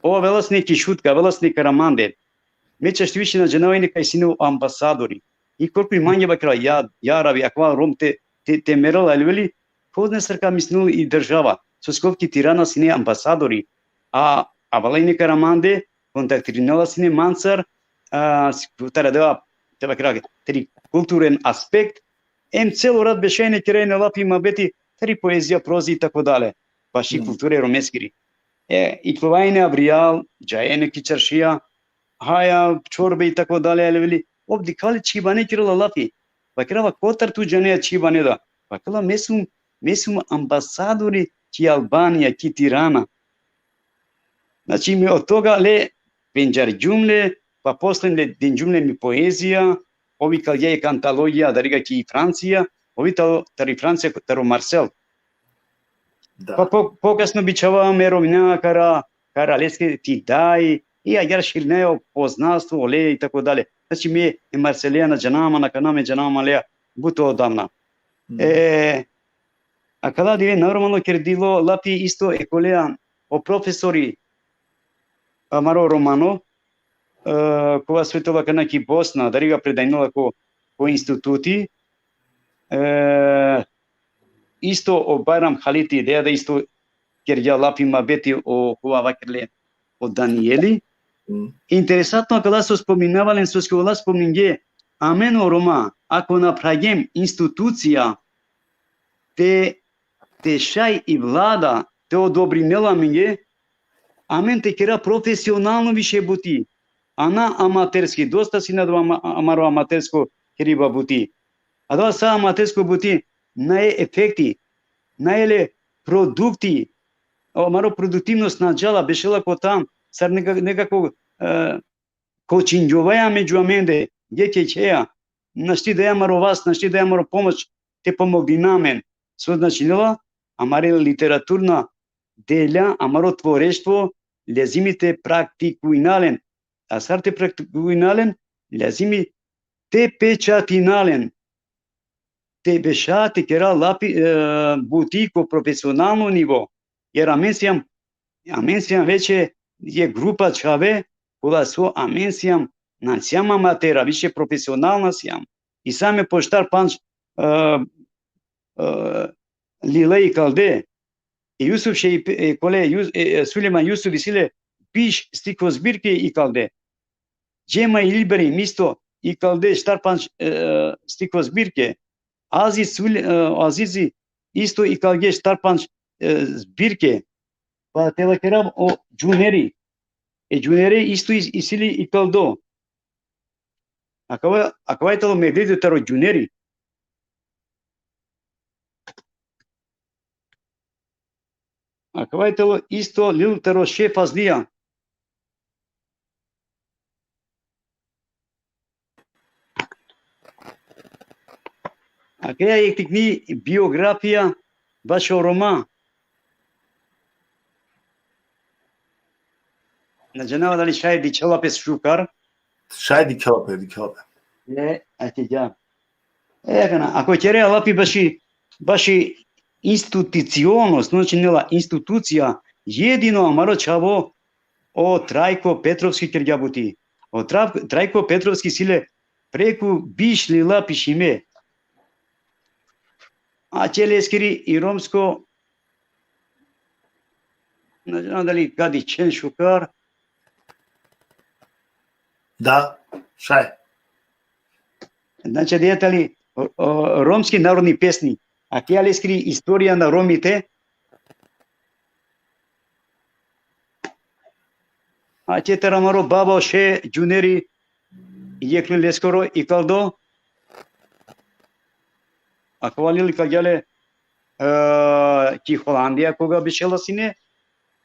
Ov avela sine ki Šutka, avela sine ki Karamande. Me čašti više na džanava ine kaj sine o ambasadori. I korkori mange vakerela, ja, ja Rabi, akava Rom te, te, te merel, ali veli, ko zna sar ka mislinel i država. Soske ov ki Tirana sine ambasadori. A, avela ine Karamande, kontaktirinela sine mancar, a, s-, tari adava, te vakera, tari kulturen aspekt, em celo rat bešajne kerajne lafi muhabeti, tari poezija, proza i tako dalje. Baši Mm. kulture romeskiri. E, iklovajne avrijal, džajne ki čaršija, haja, čorbe i tako dalje, ali veli, ov dikha le čhibane kerela lafi. Vakerava kotar tu džanea čhibane da. Vakerela me sum, me sum ambasadori ki Albanija, ki Tirana. Znači, me od toga le pendžargjum le, pa posle le dingjum le mi poezija, ov ikalgja jekh antologija, dariga ki Francija, ov i taro, tari Francija, taro Marsel. Da. Pa po-, pokasno bičhava me romnja kara, kara leske ti daj, i agjaar širinaja o poznanstvo ole i tako dalje. Znači, me e Marselea na džanava man, akana me džanava man lea but odavna. Mm. E, akala dive normalno kerdilo lafi isto e kolea, o profesori amaro Romano, e, kova svetela akana ki Bosna, dariga predajnela ko, ko instituti, e, isto o Bajram Haliti, dea da isto kergja lafi muhabeti o kova vakerle o Danieli. Mm. Interesantno akala so spominava len, soske ola spominge, amen o Roma, ako na phravgjem institucija, te, te šaj i vlada te odobrinel amenge, amen te kera profesionalno više buti, a na amaterski, dosta sine adava ama-, amaro amatersko keriba buti. Adava sa amatersko buti, nae efekti, nae le produkti, amaro produktivnost na džala, bešela ko tam, sar neka-, nekako, e, kočinjovaja među amende, jekh jekhea, našti daja amaro vas, našti daja amaro pomoć, te pomognina amen. So značinela, amare literaturna delja, amaro tvoreštvo, lezimi te praktikujna len. A sar te praktikujna len, lezimi te pečatina len. Te beša, te kera lafi, e, buti ko profesionalno nivo. Jer amen sijam, amen sijam veće jekh grupa čhave, kola so amen sijam, na sijam amatera, više profesionalna sijam. I sa me po štar pandž, e, e, lile ikalde. E Jusuf Šejpe-, e, kole Jus-, e, e, Sulejman Jusuf isi le biš stikozbirke ikalde. Džema Ilberim isto ikalde štar pandž, e, stikozbirke. Aziz Sul-, e, Azizi isto ikalge štar pandž, e, zbirke. Pa te vakerav o Džuneri. E Džuneri isto is-, isi le ikaldo. Akava, akava i tano Mevlidi taro Džuneri. Akava i tano isto lil taro Šeh Fazlija. Akaja i tikni biografija bašo Roma. Na džanava dali šaj dikhela pe šukar. Šaj dikhela pe, dikhela pe. E, ake ja. E, akana, ako kere lafi baši, baši instituciono, značinela institucija, jedino amaro čhavo, o Trajko Petrovski kergja buti. O Tra-, Trajko Petrovski isi le preku biš lila pišime. A če leskiri i romsko, na džanav dali ka dičhen šukar. Da, šaj. Znači, dea tani, o, o, romski narodni pesni. Akaja leskiri istorija na Romite. A taro amaro babo Šeh Džuneri, jekh lil leskoro ikaldo. Akava lil ikalgja le, e, ki Holandija koga bešela sine,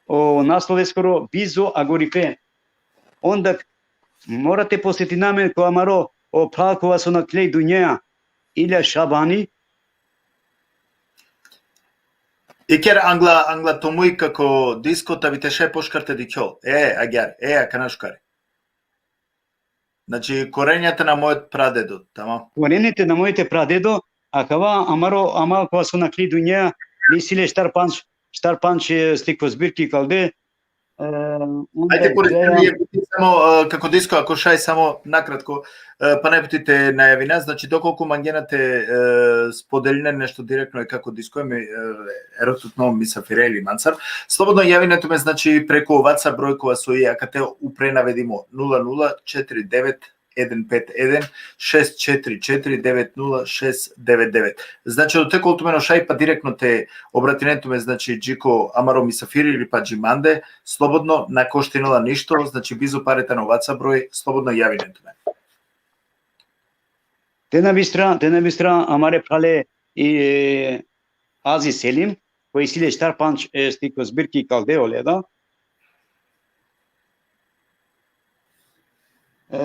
o naslov leskoro Bizo Agoripe. Onda mora te podsetina amen ko amaro o phral kova so nakhle i dunjaja, Ilja Šabani. Iker, angla, angla to muj kako disko, ta bi te šaj pošukar te dikhjol. E, agjaar, e, akana šukar. Znači, korenja te na moj pradedo, tamam. Korenja te na moj pradedo, akava amaro, amaro kova so nakhle i dunjaja, isi le štar pandž, štar pandž, e, slikozbirke ikalde, E, onda Ajde, Puri, ideja- samo, e, kako Disko, ako šaj samo nakratko, e, pa najpoti te najavina, znači, dokolku mangena te, e, spodelinen nešto direktno e kako Disko, e, mi, e, erotutno misafire ili mancar, slobodno javinen tumen, znači, preku WhatsApp broj kova so i akate upre navedimo, nula nula četiri devet eden pet eden šest četiri četiri devet nula šest devet devet. Znači, odote kol tumen o šaj, pa direktno te obratinen tumen, znači, dži ko amaro misafiri ili pa dži mande, slobodno, na koštinela ništo, znači, bizo pare tano WhatsApp broj, slobodno javinen tumen. Te na bistra, te na bistra amare phrale i, e, Aziz Selim, koj isi le štar pandž, e, stiklo zbirki kalde ole da. E,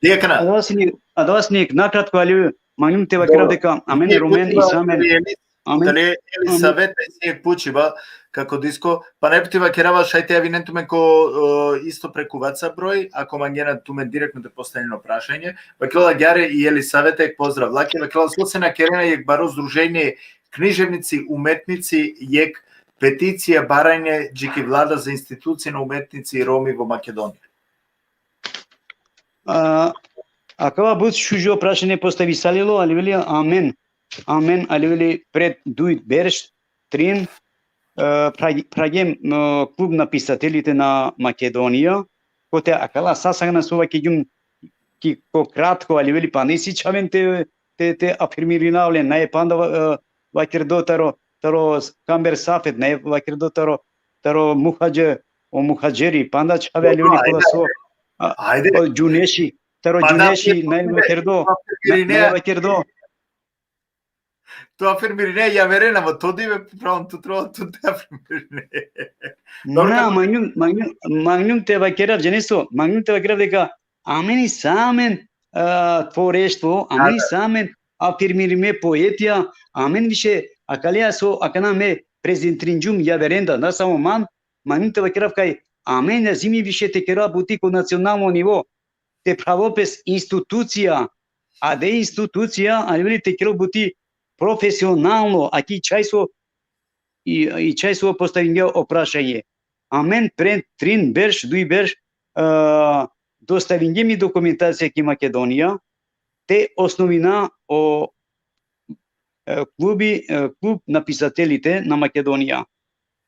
Dijekana, adava sine, adava sine nakratko, ali manglum te vakerav Dobro. deka amen Dijek Romen pučiba, isi amen. Elis, Amen. tale Elisaveta, dijek pučiba, kako Disko, pa najpoti vakerava šaj te javinen tumen ko, e, isto preku WhatsApp broj, ako mangena tumen direktno te postavinen o prašanje. Vakerela agjaar i Elisaveta, jekh pozdrav lake, vakerela so sine kerena jekh baro združenje književnici, umetnici, jekh peticija baranje dži ki vlada za institucije na umetnici Romi vo Makedonija. A, akava but šužo prašanje postavisalilo, ali veli amen. Amen, ali veli pred duj berš, trin, e, phra-, phragjum, e, klub na pisatelite na Makedonija, kote akala sa sagana so vakergjum ki ko kratko, ali veli panda isi čhaven te, te, te afirmirina olen, naj panda, e, vakerdo taro, taro Kamber Safet, naj vakerdo taro, taro Muhadže-, o Muhadžeri, panda čhave, ali veli kola so, a, Ajde. O Džuneši, taro Pa da, Džuneši, mi- naj vakerdo, Afirmirine, naj vakerdo. To afirmirine, javeren, ama to dive, pravom, tu treba tu te afirmirine. Dobro, Na, kako- manglum, manglum, manglum te vakerav, džaneso, manglum te vakerav deka amen isi amen, a, tvoreštvo, amen isi amen afirmirime poetija, amen više akalea so akana me prezentiringjum javeren da, na samo man, manglum te vakerav kaj amen lazimi više te kera buti ko nacionalno nivo, te phravel pes institucija, a de institucija, ali veli te kerel buti profesionalno, a ki čhaj so, i, i čhaj so postavingja o prašanje. Amen pred trin berš, duj berš, e, dostavingjem i dokumentacija ki Makedonija, te osnovina o, e, klubi, e, klub na pisatelite na Makedonija.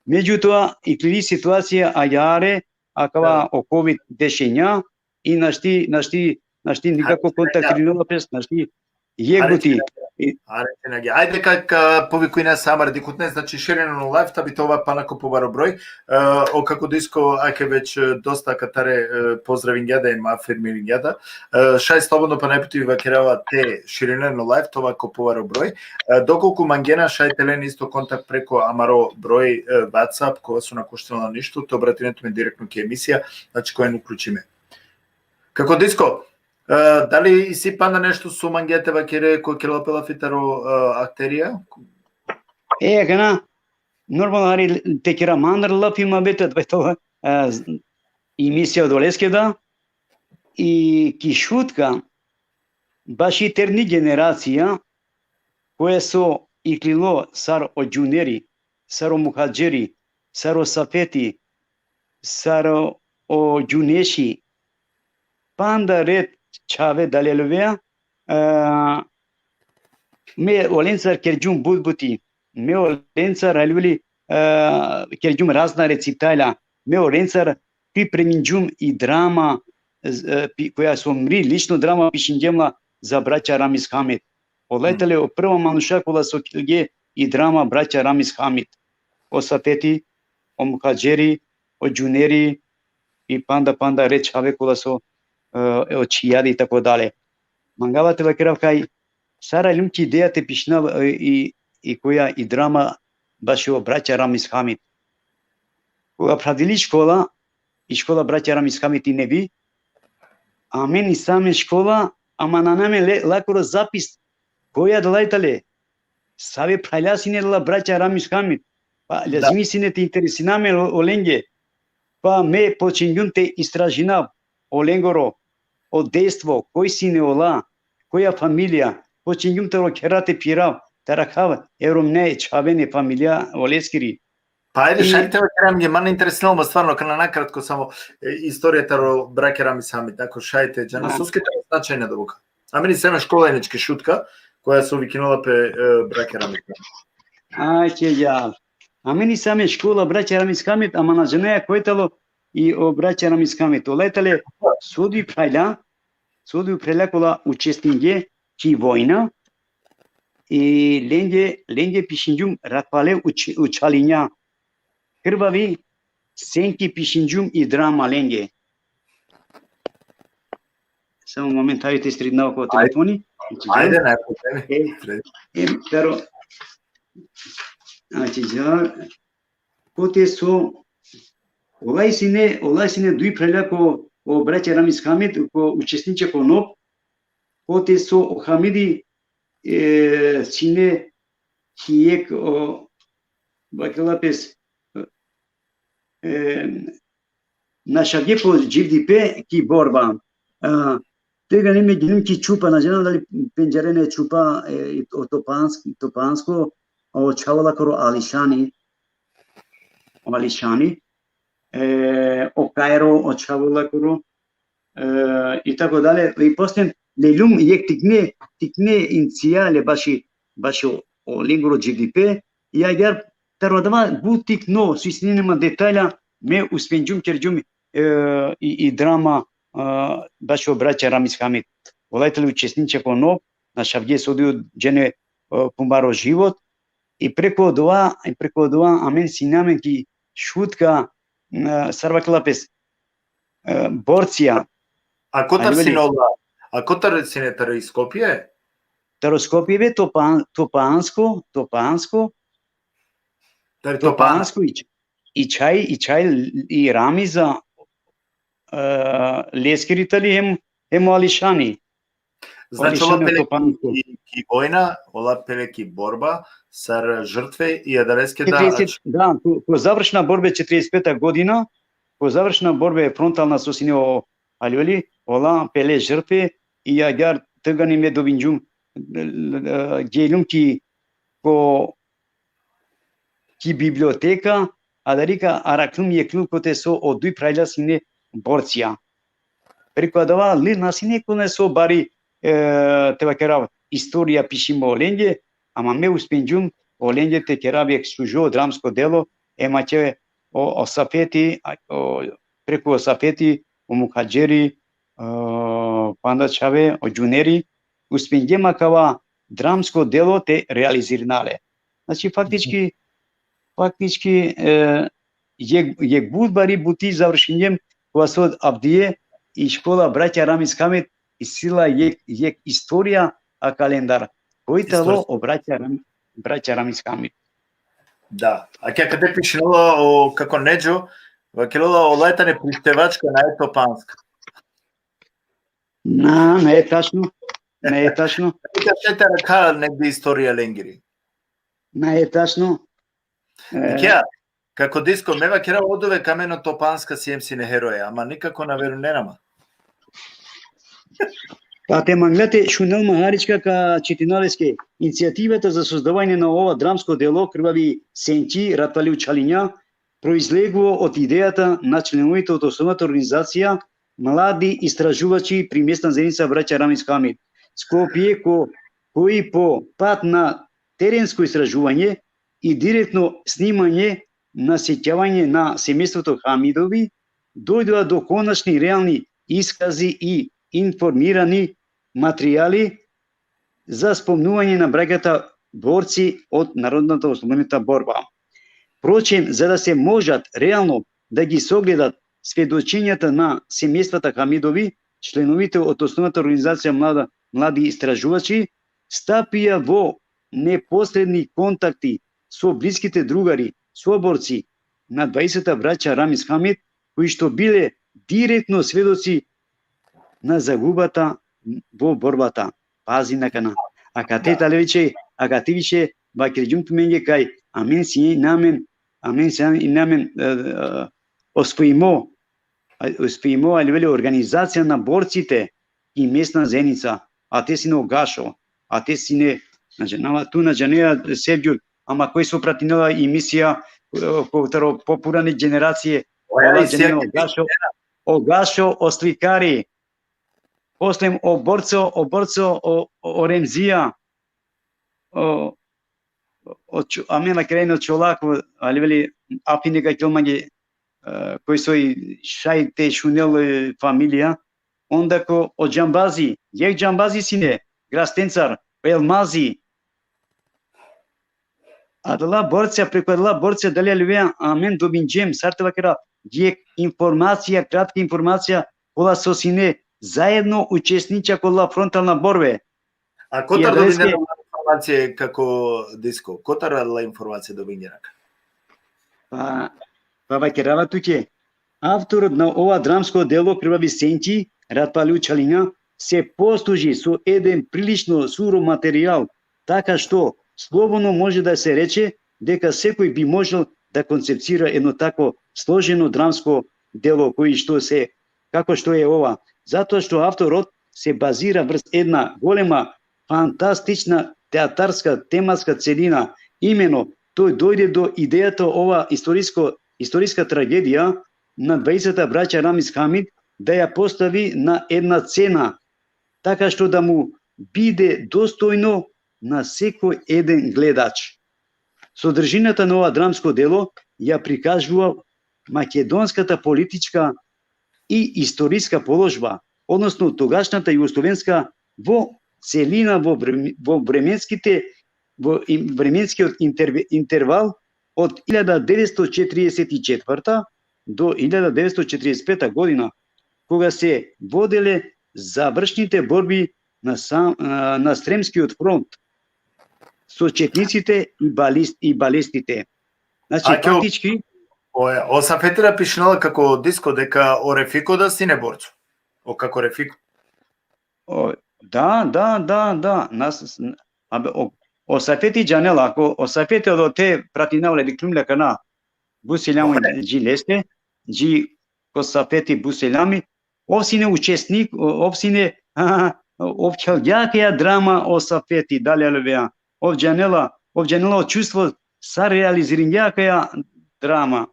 Međutoa, iklili situacija agjaar, akava o kovid dešenja, i našti, našti, našti nikako kontaktirinela pes, našti jekh buti. I- Ajde, ka, ka povikujna sa amare dikhutne, znači, širinen o live, ta bi te ova pana ko pobaro broj. E, o kako Disko, ake već, e, dosta katare, e, pozdravingja da, em afirmiringja da. E, šaj slobodno pa najpoti vakerava te širinen o live, te ova ko pobaro broj. E, dokolku mangena, šaj te len isto kontakt preko amaro broj, e, WhatsApp, kova so na koštinela ništo, te obratinen tumen direktno ki emisija, znači, ko en uključime. Kako Disko, e, dali isi panda nešto so mangea te vakere, ko kerela pe lafi taro, e, akterija? E, akana, normalno, hari te kera mandar lafi muhabeti, to, e, emisija odoleske da, i ki Šutka, baši terni generacija, koja so iklilo sar o Džuneri, sar o Muhadžeri, sar o Safeti, sar o, o Džuneši, panda red čhave daleluvea, e, me olencar kergjum but buti, me olencar, ali veli, e, kergjum razna recitalja, me olencar pripremingjum i drama, e, pi-, koja so mri, lično drama pišingjum la za braća Ramiz Hamid. Ola i tale o prva manuša kola so kerge i drama braća Ramiz Hamid. O Safeti, o Muhadžeri, o Džuneri, i panda, panda red čhave kola so, e, o Čhijadi i tako dalje. Mangava te vakerav kaj sar aljum ki ideja te pišinav, e, i, i koja i drama bašo braća Ramiz Hamid. Koga phradili škola, i škola braća Ramiz Hamid i Nebi, amen isi amen škola, ama nane amen le-, lakoro zapis, koja dela i tale, save phralja sine la braća Ramiz Hamid, pa lazimi sine te interesina amen o-, olenge, pa me počingjum te istražinav olengoro, o dejstvo, koj sine ola, koja familija, počingjum taro khera te phirav, te arakhav e romnja e čhaven e familija oleskiri. Pa ajde, I- šaj te vakeram, man interesinalo ma stvarno, kana nakratko samo, e, istorija taro brakja Ramiz Hamid, ako šaj te džana, Da. soske taro značajna dobuka. Amen isi amen škola inače Šutka, koja so vikinela pe, e, brakja Ramiz Hamid. Aj, ke ja. Amen isi amen škola brakja Ramiz Hamid, ama na džanaja koj talo i o brakja Ramiz Hamid. Ola i tale so duj phralja, so duj phralja kola učestinge ki vojna, i lenge, lenge pišingjum rat pale uč-, učhalinja. Krvavi Senki pišingjum i drama lenge. Samo moment, ajde te sredinav ko Ajde. Telefoni. Ajde, na problemi. E, e, pero, znači, ja, kote so, ola i sine, ola i sine duj phralja ko, o brakja Ramiz Hamid, ko učestinče ko NOB, kote so o Hamidi, e, sine ki jekh, o, vakela pes, e, našavge po dživdipe ki borba. A, tegani me geljum ki Čupa, na džanav dali pendžarena e Čupa, e, o Topansk-, Topansko, o čhavo lakoro Alishani, o Alishani, e, o Kajro, o čhavo lakoro, e, i tako dalje. I posle leljum jekh tikne, tikne incijale baši, baši o, o lengoro dživdipe, i agjaar taro adava but tikno, so isi ine ma detalja, me uspingjum kergjum, e, i, i drama, e, bašo brakja Ramiz Hamid. Ola i tale učestinče ko NOB, našavge so duj džene, e, pumaro život, i preku odova, i preku odova amen sine amen ki Šutka, e, sar vakela pes, e, borcija. A kotar Ajde, sine veli. Ola? A kotar sine, tari Skopje? Taro Skopje be Topan-, Topansko, Topansko, Tari Topansko. Topansko i, i čhaj, i čhaj i Ramiza, e, leskiri tali hem, hem o Alishani. Znači, ola Alishani pele Topansko. ki, ki vojna, ola pele ki borba, sar žrtve i adaleske da, Četrdeset, da, ko, ko završna borbe četrdeset peta godina, ko završna borbe frontalna so sine o Aljoli, ola pele žrtve, i agjaar tegani me dobingjum, e, geljum ki, ko, ki biblioteka, adari ka arakhljum jekh lul kote so o duj phralja sine borcija. Preku adava lil na sine kone so bari, e, te vakerav, istorija pišimo olenge, ama me uspingjum olenge te kerav jekh sužo dramsko delo, em ake o, o Safeti, a, o, preku o Safeti, o Muhadžeri, e, panda čhave, o Džuneri, uspingjem akava dramsko delo te realizirina le. Znači, faktički, faktički, e, jekh, jekh but bari buti završingjem, kova so avdive i škola brakja Ramiz Hamid isi la jekh, jekh istorija a kalendar. Koj talo Istorija. O brakja Ram-, brakja Ramiz Hamid. Da. A kaj kate pišinela o, kako Nedžo, vakerela ola tane Prištevačka, na e Topanska. Na, na e tačno. Na e tačno. Kaj te rakha negde istorija lengiri. Na e tačno. E, Nikja, kako disko, me vakera oduvek amen o Topanska siem sine heroja, ama nikako na verujnena ma. Pa te mangla te šunel ma harička ka čitina leske. Иницијативата за создавање на ова драмско дело Крвави сенки, ратвали учалиња, произлегува од идејата на членовите од основната организација Млади истражувачи при местна заедница Браќа Рамис Хамид, Скопје, ко-, кои по пат на теренско истражување и директно снимање на сеќавање на семејството Хамидови, дојдоа до конечни реални искази и информирани материјали за спомнување на браќата борци од народната ослободената борба. Впрочем, за да се можат реално да ги согледат сведочењата на семејствата Хамидови, членовите од основната организација Млада, Млади истражувачи стапија во непосредни контакти со блиските другари, соборци на дваесетта браќа Рамис Хамид, кои што биле директно сведоци на загубата во борбата. Пази на кана. А кате, да, тале више, а кате више, вакерѓум туменге кај, амен сине амен, амен сине амен, е, е, освоимо, а, освоимо, али веле организација на борците и местна заедница, а те сине о Гашо, а те сине, значи, нама, ту на џанеа Севѓул, ама кој со пратинела емисија, ko-, taro popurane generacije, Oja kola i džanena o sjajni Gašo, o Gašo, o slikari, poslem o Borco, o Borco, o, o, o Remzija, o, o Ču-, amen la krajno Čolako, ali veli, afi neka kjol mange, e, koj soj šaj te šunel, e, familija, onda ko o Džambazi, jek Džambazi sine, Grastencar, o Elmazi. Adala borca, preko adala borca, dali alivea, amen dobinđem, sar te vakera, jek informacija, kratka informacija, kola so sine zajedno učesniča kola frontalna borbe. A kotar Jer dobinđera adaleske- informacije kako Disko? Kotar la informacije dobinđera? Pa, pa vakerava tuke, avtorot na ova dramsko delo Krvavi senki, Ratpali učhalinja, se posluži so eden prilično surov materijal, така што слободно може да се рече дека секој би можел да концепцира едно такво сложено драмско дело кој што се, како што е ова, затоа што авторот се базира врз една голема, фантастична театарска тематска целина. Имено, тој дојде до идејата ова историско, историска трагедија на двајцата браќа Рамис Хамид да ја постави на една цена, така што да му биде достојно на секој еден гледач. Содржината на ова драмско дело ја прикажува македонската политичка и историска положба, односно тогашната југословенска во целина во време-, во временските, во им-, временскиот интерве-, интервал од илјада деветсто четириесет и четврта до илјада деветсто четириесет пета година, кога се воделе завршните борби на сам-, а, на Сремскиот фронт со четниците и балист-, и балестите. Значи, А ќе фактички, О, е, о Сафетира пишнала како Диско дека о Рефико да сине борцо. О, како Рефико. о, да, да, да, да. Нас, абе, о, о Сафети џанела, ако о Сафети од те пратинавле диклумле кана, бу селами Добре. Џи лесте, Џи ко Сафети бу селами, ов сине учесник, о-, ов сине, ов кхелгја кеја драма о Сафети, дали алевеа, ов џанела, ов џанела о чувство са реализирингја кеја драма.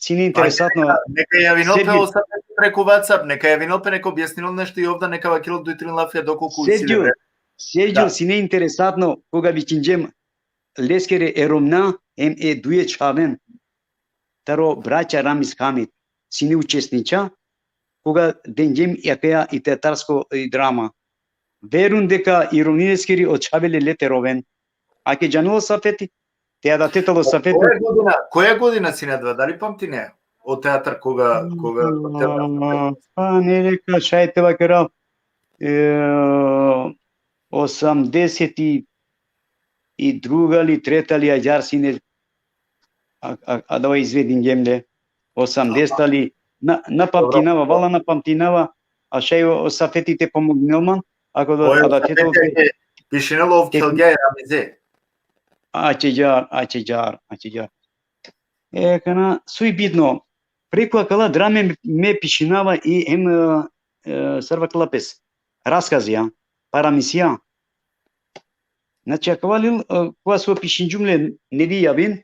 Сине интересантно. Нека јавинол пе Сергио. о Сафети преку WhatsApp, нека јавинол пе, нека објаснинол нешто и овда, нека вакерол дуј трин лафија доколку и сине Сергио, време. Сергио, Да. сине интересантно кога ви чинџем лескере е ромна, ем е дуе чавен, таро браќа Рамис Хамид, сине учеснича, кога денџем јакеа и театарско и драма. Верун дека и ромни лескери о чавеле ле те ровен. А ке џанело Сафети, те да тетало Сафети. Која година, која година сине два? Дали памтине? О театар кога, кога А, па не река, шај те вакерал, е, осамдесет и друга ли, трета ли, аѓар сине, а, а, а да изведингем ле, осамдесета ли, на, на памтинава, вала на памтинава, а шај о, о Сафети те помогнел ман, ако да, Која а да те Сафети ќе пишинел ов Тек- келгја и Рамизе? А ќе џар, а ќе џар, а ќе џар. Е, кана, суј битно, преку акала драме ме пишинава и ем, е, е, сарва калапес, расказија, парамисија. Значи, акава лил, е, кога со пишинџум ле, не ви јавин,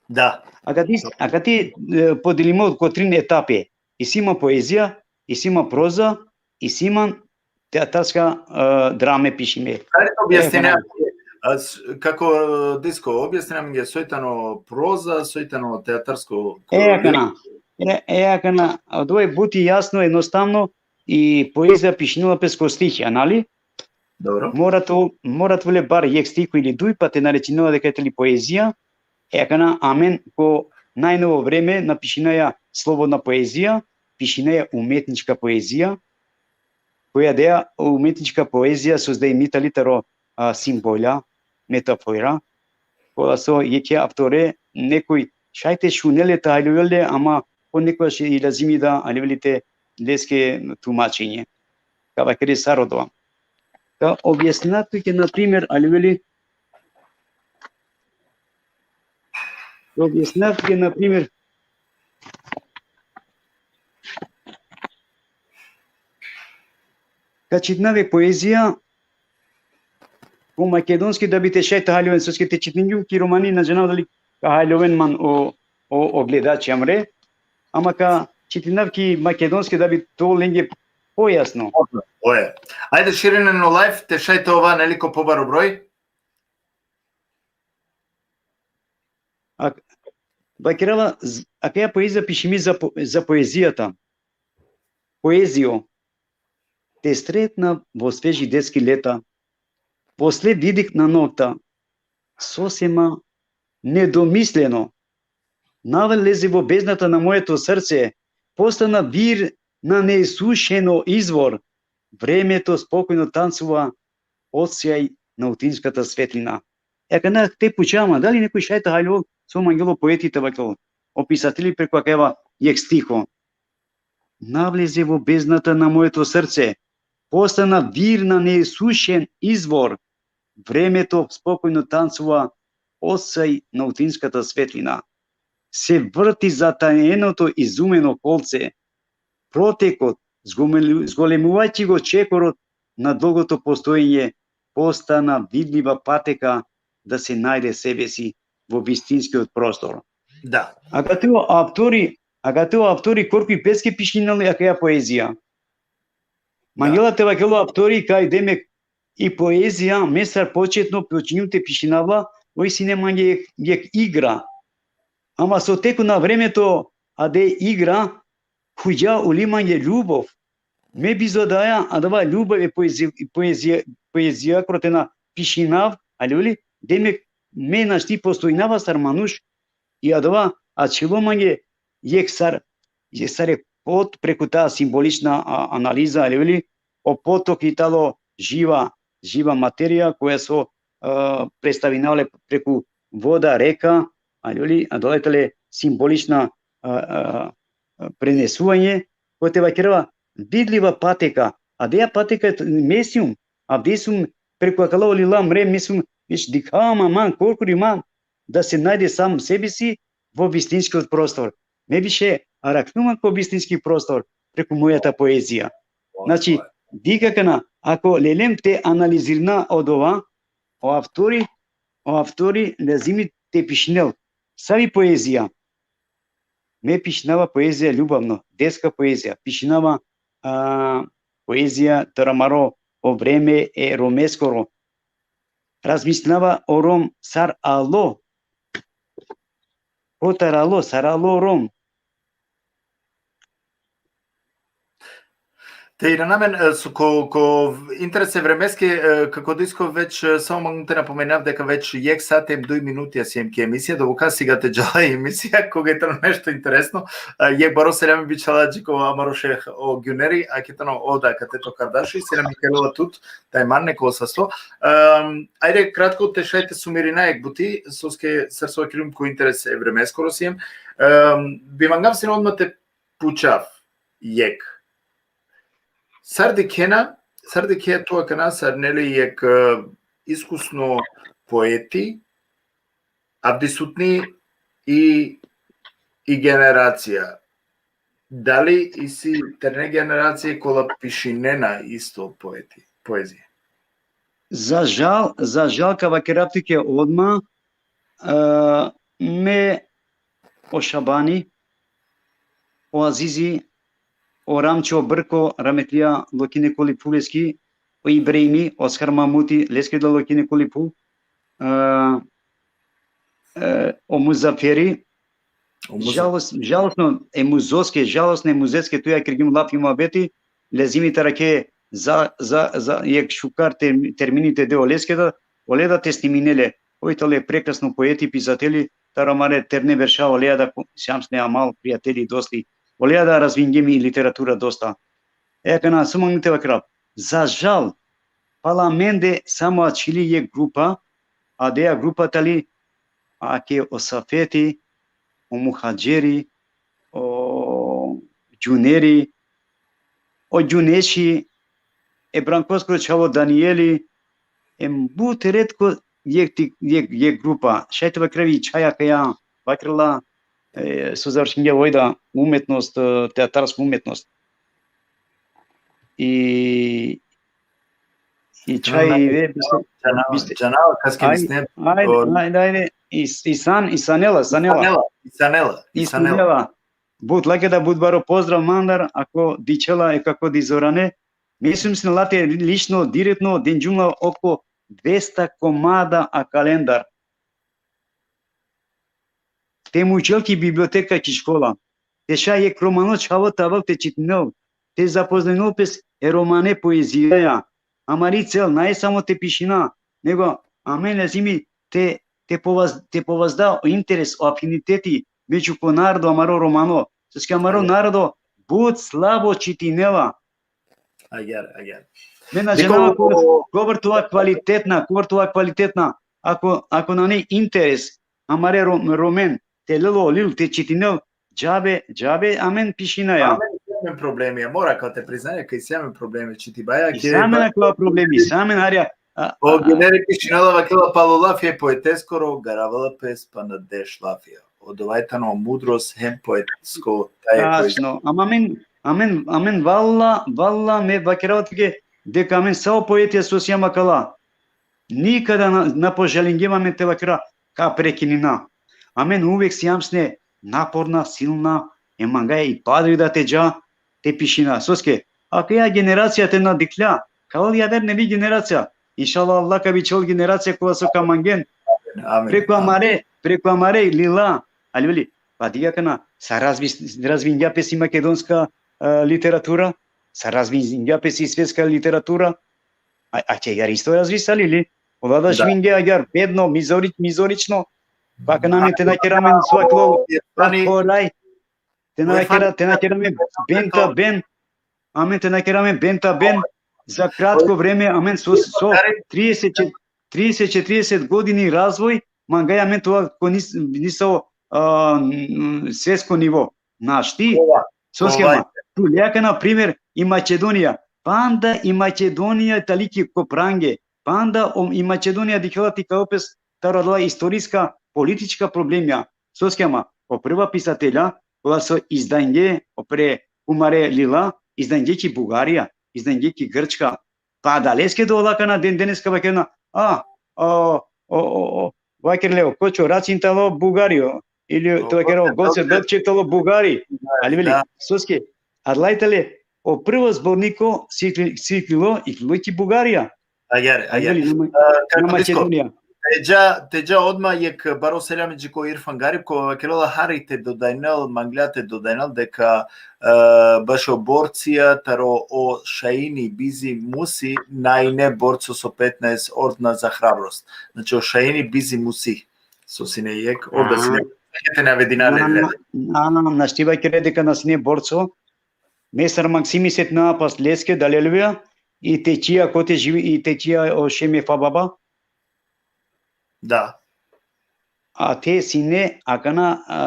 Да. а кади, а кади, е, поделимо ко трин етапи. И си има поезија, и си има проза, и си има театарска, е, драме пишиме. Ајде да објасни Е, нам, а, с-, како, е, Диско, објасни нам ги сојтано проза, сојтано театарско. Е, акана. Е, е, акана, од овој бути јасно, едноставно, и поезија пишинела пе ко стихија, нали? Добро. Морат, морат вле бар јек стих или дуј, па те наречинела дека е ли поезија. Е, акана, амен ко најново време напишинаја слободна поезија, пишинаја уметничка поезија, која деа уметничка поезија создавим и тали таро, а, симвоља, метафора, кола со јеке авторе, некој шајте шунеле та алјувеле, ама по некојаш и лазими да алјувелите леске тумачење. Кава кере саро тоа. Та објаснат туке, на пример, алјувели, објаснат туке, на пример, ка читнаве поезија, po makedonski da bi te šaj te haljoven, soske te čitingjum ki romani, na džanav dali ka haljoven man o, o, o gledači amre, ama ka čitinav ki makedonski da bi te ovel lenge pojasno. Oje. Ajde, širinen o live, te šaj te ova, neli, ko pobaro broj. Ak-, vakerava, z-, akaja poezija pišimi za po-, za poezijata. Poezio, te sretna vo sveži detski leta, posle vidih na nokta, so se ma nedomisleno, navleze vo bezната на моето срце, постана вир на неисушено извор, времето спокојно танцува од сјај на утинската светлина. Е, акана te pučava ma, dali nekoj šaj te haljol so mangela o poeti te vakerol, o pisateli preku akava jekh stiho. Навлезе во бездната на моето срце, постана вир на неисушен извор, времето спокојно танцува од сјај на утинската светлина. Се врти затаеното изумено колце, протекот, зголемувајќи го чекорот на долгото постоење, постана видлива патека да се најде себе си во вистинскиот простор. Да. Akate o avtori, akate o avtori korkui peske pišinela akaja poezija. Mangela te vakerel o avtori kaj, demek, i poezija, me sar početno počingjum te pišinav la, oj sine mange jekh, jekh igra. Ama so teku na vremето, ade igra, khuđa, uli mange ljubov. Me bizo adaja, adava ljubov e poezija, poezija, poezija kro te na pišinav, ali uli, demek, me našti postojnava sar manuš, i adava ačhilo mange jekh sar, jekh sar jekh pot preku ta simbolična, a, analiza, ali uli, o potok i tano živa, živa materija koja so, a, predstavinela le preku voda, reka, ali uli, adala tale simbolična, a, a, prenesuvanje, kote vakerava vidljiva pateka, adaja pateka me sijum, avdive sijum preku akala o lila mre, me sijum, viš dikhava ma man, korkori man, da se najde sam sebi si vo vistinski prostor. Me više arakhljum man ko vistinski prostor preku mojata poezija. Znači, dikh akana, ako lelem te analizirina odova, o avtori, o avtori lazimi te pišinel. Savi poezija? Me pišinava poezija ljubavno, detska poezija. Pišinava, a, poezija taro amaro o vreme e romeskoro. Razmislinava o rom sar alo. Kotar alo, sar alo rom. Te irana amen, e, so ko, ko interes e vremeske, e, kako disko već, e, samo mangum te napomenav deka već jekh sat em duj minuti siem ki emisija, dobuka siga te džala i emisija, koga i tano nešto interesno. E, jekh baro selami bičhala dži ko amaro šejh o Gjuneri, a ki tano o da kate to kardaši, selami kerela tut, taj man neko sasto. Em, ajde kratko te šaj te sumirina jekh buti, soske sar so vakergjum ko interes e vremeskoro siem. Em, bi mangav sine odma te pučav jekh. Sar dikhena, sar dikhea tu akana sar, neli, jekh, e, iskusno poeti, avdisutni i, i generacija. Dali isi terne generacije kola pišinena isto poeti, poezija? Za žal, za žal, ka vakerav tuke odma, e, me, o Šabani, o Azizi, o Ramčo Brko, rahmetlija lokine koli phuleski, o Ibrahimi, Oskar Mamuti, leske da lokine koli phu, e, e, o Muzaferi, o Muzaferi. Žalost-, žalostno e Muzoske, žalostno e Muzeske, tu ja kergjum lafi muhabeti, lezimi te arakhe za, za, za jekh šukar ter-, termini te de oleske da, ole da te snimine le. Oj tale prekrasno poeti, pisateli, taro amare terne berša, olea da ko-, sijam sine amal, prijateli, dosti. Olea da razvingjem i literatura dosta. E akana so mangum te vakerav. Za žal, pala mende samo ačhili jekh grupa, adaja grupa tali, ake o Safeti, o Muhadžeri, o Gjuneri, o Gjuneši, e Brankoskoro čhavo Danieli, em but retko jekh ti-, jekh, jekh grupa. Šaj te vakerav i čhaja kaja vakerela, e, so završingja oj da umetnost, e, teatarska umetnost. I, I čhaj i ve, biste, Džanava, biste, džanava, kaske ajde, misne, ajde, o- ajde, ajde, is, isan, isanela, sanela, Isanela, Isanela, Isanela. isanela. But, lake da but baro pozdrav mandar, ako dičhela e kako dizorane. Me sum sine late lično, direktno, denđum la oko dvesta komada akalendar. Te mučel ki biblioteka ki škola. Te šaj jekh romano čhavo te avel te čitinel. Te zapoznenel pes e romane poezijaja. Amari cel, naj samo te pišina, nego amen lazimi te, te povaz-, te povazda o interes, o afiniteti, među ko narodo amaro romano. Soske amaro narodo but slabo čitinela. Agjar, agjar. Me na Dikh, džanava o- kobor, kobor tova kvalitetna, kobor tova kvalitetna. Ako, ako nane interes, amare ro-, romen, te lel o lil, te čitinel, džabe, džabe, amen pišinaja. Amen, amen problemi, mora ka te priznaja kaj si amen problemi čitibaja, I sa amen akava problemi, sa amen harja, a, O a, generi pišinela, vakela: palo lafija poeteskoro, garavela pes pana deš lafija. Odova tano mudrost hem poetsko, taj poezija. Tačno, ama amen, amen, amen, valla, valla, me vakerava tuke, deka amen sa o poetija so sijam akala, nikada na, na požalingjem amen te vakera ka prekinina. Amen uvek sijam sine naporna, silna, e mangaja i padri da te dža, te pišina. Soske, akaja generacija te na dikhlja, ka ovel javer nevi generacija. Inšallah, Allah ka bičhol generacija kola so ka mangen. Amin. Preku amare, preku amare lila, ali veli, pa diga kana, sa razvi-, razvingja pes i makedonska, e, literatura, sa razvingja pes i svetska literatura, a, a će jar isto razvisa, ali li? Ola da živingja agjar bedno, mizori-, mizorično, pa kana amen te na kera amen svaklo, Pani, pa koraj, te na kera, te na kera amen benta ben, amen te na kera amen benta ben, za kratko vreme, amen so, so, trideset, trideset, četrdeset godini razvoj, mangaja amen tova ko nis-, nisavo, a, n-, svetsko nivo. Našti, soske ama, tu lea kana primer i Makedonija, panda i Makedonija tali ki ko prange, panda o, i Makedonija dikhela te ka ovel pes taro adala istoriska, politička problemija. Soske ama, o prva pisatelja, kola so izdange, o pre kumare lila, izdange ki Bugarija, izdange ki Grčka. Pa adaleske da ola kana den deneska vakerena, a, o, o, o, o, vakerle o Kočo Racin tano Bugario, ili te vakera o Goce Dodček tano Bugari. Ali veli, soske, adala i tale, o prvo zborniko sikli-, siklilo, iklilo ki Bugarija. Agjar, agjar. Ali veli, na Ma-, na Makedonija. Te dža, te dža odma jekh baro seljami dži ko Irfan Garip, ko vakerela hari te dodajnel, manglja te dodajnel deka, e, bašo borcija taro o Šaini Bizi Musi, na ine borco so petnaest ordna za hrabrost. Znači, o Šaini Bizi Musi, so sine jekh, ov da sine, te navedina le. Na, na, našti vakere deka na sine borco, me sar Maksimi setinava pes leske, dali luvea, i te čija kote živi, i te čija o Šemefa baba. Da. A te sine akana, a,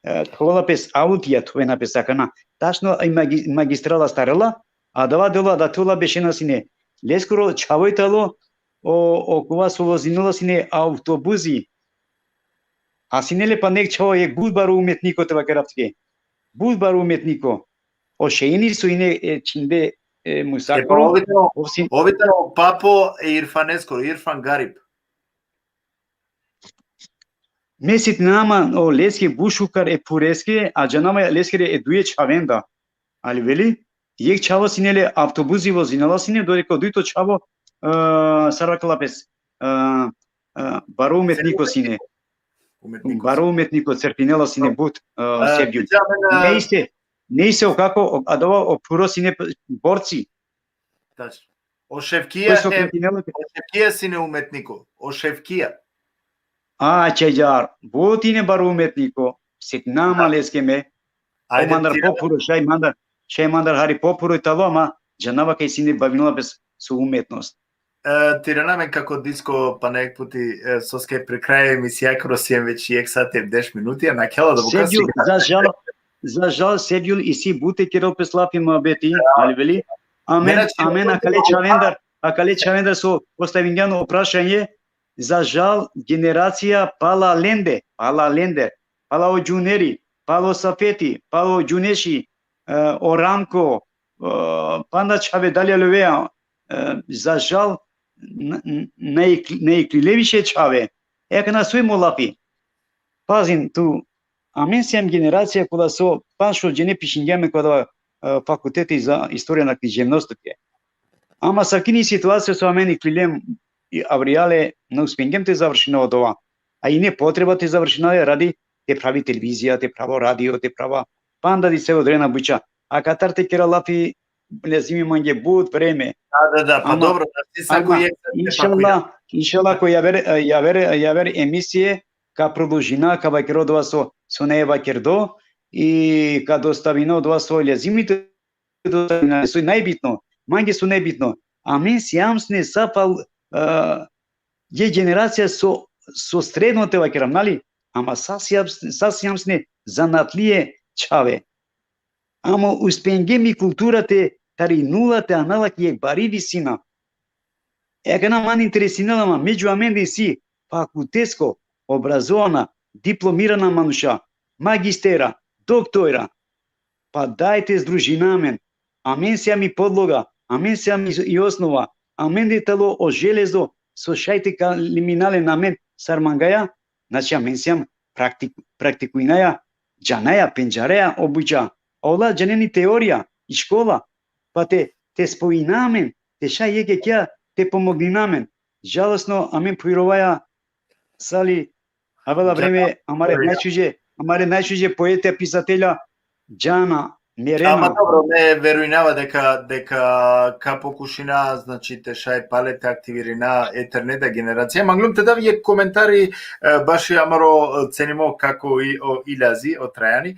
a, thola pes autija, thuvena pes akana. Tačno i magi-, magistrala starela, adava dela da thola bešena sine. Leskoro čhavo i talo, o, o kova so vozinela sine autobuzi. A sine le pana jekh čhavo, jekh but baro umetniko te vakerav tuke. But baro umetniko. O Šeini so ine, e, čhinde, e, Musakoro, ov sine, ov tano papo e Irfaneskoro, Irfan Garip. Me setinama o leske but šukar e phureske, a džanava leskere e duje čhavenda. Ali veli, jekh čhavo sine le, autobuzi vozinela sine, dodeka o dujto čhavo, e, sar vakela pes, e, e, baro umetniko sine. Baro umetniko, crtinela sine but, e, Sevgjul. Nejse, nejse, o kako, o, adava o phuro sine p-, borci. Tačno. O Ševkija, o Ševkija sine umetniko. O Ševkija. A, čađar, but ine baro umetniko. Setinama leske me. O mandar pophuro, šaj mandar, šaj mandar hari pophuro i talo, ama džanava kaj sine bavinela pes so umetnost. E, te irana amen kako disko pana jekh puti, e, soske pri kraj emisija koro siem već jekh sati em deš minuti, a nakhela da buka. Sevgjul, za žal, za žal, Sevgjul, isi but te kerel pes lafi muhabeti, ali veli, amen, amen akale čhavendar, akale čhavendar so postavingjan o prašanje, za žal, generacija pala lende, pala lende, pala o Džuneri, pala o Safeti, pala o Džuneši, e, o Ramko, e, panda čhave, dali luvea, e, za žal, n-, n-, ne ikl-, ne iklile više čhave. E akana soj mo lafi. Pazin tu, amen sijam generacija kola so panč-šov džene pišingjem ko adava, e, fakulteti za istorija na književnost tuke. Ama sa kini situacija so amen iklilem i avrijale, na uspingjem te završina odova. A ine potreba te završina le radi te pravi televizija, te pravo radio, te prava panda di se odrena buča. Akatar te kera lafi, lezimi mange but vreme. Da, da, da, pa Ama, dobro, znači, sako ama, jek inšallah, inšallah ko javer, e, javer, javer emisije ka produžina, ka vakera odova so, so ne vakerdo, i ka dostavina odova so lezimi te dostavina, so najbitno, mange so najbitno. Amen sijam sine sa fal, e, je generacija so, so sredno te vakerav, nali? Ama sa sijam, sa sijam sine zanatlije čhave. Ama uspingjem i kultura te tari nula te ana la ki jek bari visina. E akana man interesinela ma, među amende isi fakultetsko obrazovana, diplomirana manuša, magistera, doktora. Pa dajte združina amen. Amen sijam i podloga, amen sijam i, i osnova, amende tano o železo so šaj te ka liminalen amen sar mangaja, znači amen sijam praktik-, praktikujnaja, džanaja, pendžareja o buča. A ola džanena i teorija, i škola, pa te, te spojina amen, te šaj jek jekja te pomognina amen. Žalostno, amen phurovaja sali, avela vreme, amare najšuže, amare najšuže poete, pisatelja, džana, merena. Ama dobro, me verujnava deka, deka ka pokušina, znači, te šaj pale te aktivirina e terneda generacija. Manglum te dav jek komentari, e, baši amaro, e, cenimo kako i o Ilazi, o Trajani. E,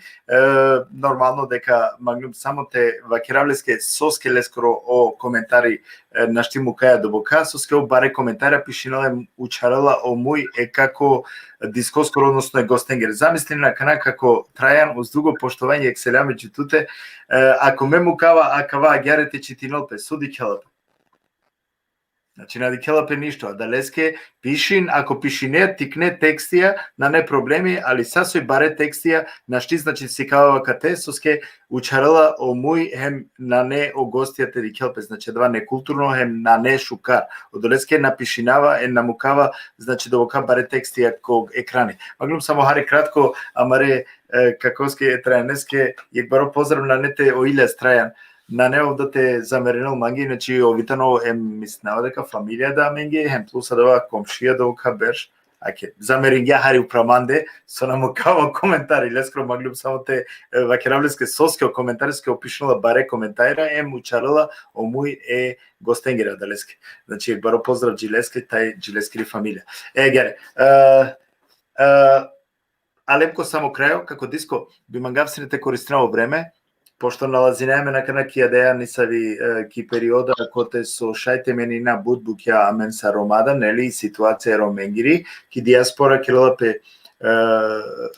normalno deka manglum samo te vakerav leske soske leskoro o komentari, e, našti mukaja doboka, soske o bare komentara pišinela em učharela o muj e kako diskoskoro, odnosno e gostengere. Zamislin akana kako Trajan, uz dugo poštovanje, ekselja među tute, e, ako me mukava akava agjaar te čitinol pe, so dikhela pe? Znači, na dikhela pe ništo, adaleske pišin, ako pišine tikne tekstija, nane problemi, ali sa soj bare tekstija, našti, znači, sikava akate, soske učharela o muj hem nane o gostija te dikhel pe, znači, adava nekulturno hem nane šukar. Odoleske na pišinava, e, na mukava, znači, doboka bare tekstija ko ekrani. Manglum samo hari kratko, amare, e, kakoske, e Trajaneske, jek baro pozdrav nane te o Ilja Trajan. Nane ov da te zamerinel mange, znači, ov i tano, em, mislinava deka familija da amenge, hem plus adava komšija doboka berš. Ake, zameringe hari upra mande, so na mukava komentari leskoro, manglum samo te, e, vakerav leske soske o komentariske, ov pišinela bare komentarja, em učharela o muj e gostengere adaleske. Znači, jek baro pozdrav dži leske, taj dži leskiri familija. E, agjaar, e, e, alem ko samo krajo, kako disko, bi mangav sine te koristina o vreme, pošto nalazinaja amen akana ki adaja nisavi, e, ki perioda kote so šaj te menina but bukja amen sar Roma da, neli, situacija e Romengiri, ki dijaspora kerela pe, e,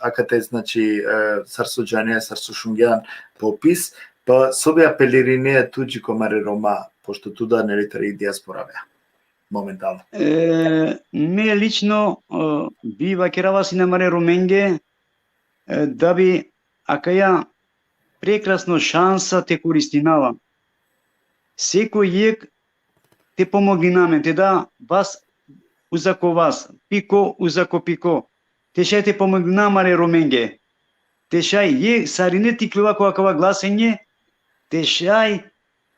akate, znači, e, sar so džanea, sar so šungjan popis, pa so bi apelirinea tu dži ko amare Roma, pošto tu da, neli, tari dijaspora avea momentalno. E, me lično, e, bi vakerava sine amare Romenge, e, da bi akaja prekrasno šansa te koristinava. Seko jek te pomognina amen, te da vas uzako vas, piko uzako piko, te šaj te pomognina amare Romenge, te šaj jek sarine te iklova ko akava glasenje, te šaj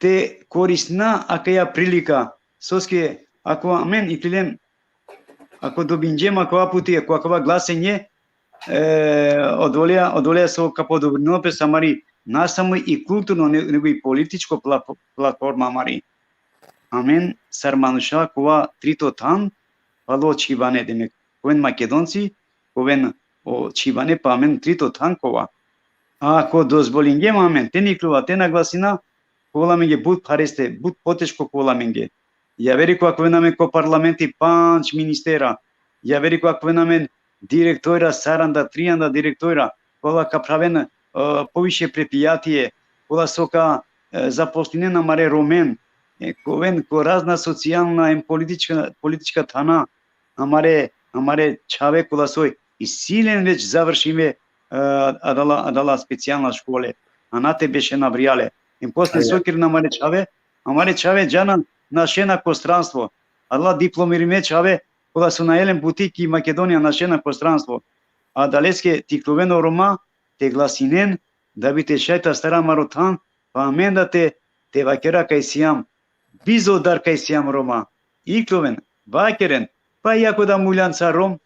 te koristina akaja prilika, soske ako amen iklilem, ako dobinđem akava puti, ako akava glasenje, e, odoleja, odoleja so ka podobrinol pes amari, na samo i kulturno, ne-, nego i političko pla-, platforma amari. Amen sar manuša kova trito than palo čhibane, demek, ka oven Makedonci, ka oven o čhibane, pa amen trito than kova. A ako dozvolingjem amen te niklova, te naglasina, ka ovel amenge but phareste, but poteško ka ovel amenge. Javeri kola ka oven amen ko parlamenti pandž ministera, javeri kola ka oven amen direktora, saranda, trianda direktora, kola ka praven, e, poviše prepijatie, kola so ka, e, zaposlinen amare Romen, e, ka oven ko razna socijalna em politička, politička thana, amare, amare čhave kola soj isi len već završime, e, adala, adala specijalna škole. A na te bešen avrijale. Em posle so kerena amare čhave, amare čhave džana, našena ko stranstvo. Adala diplomirime čhave, kola so nane len buti ki Makedonija, našena ko stranstvo. Adaleske te ikloven o Roma, te glasinen, da bi te šaj te astara amaro than, pa amen da te, te vakera kaj sijam, bizo dar kaj sijam Roma. Ikloven, vakeren, pa i ako da muljan sar Rom,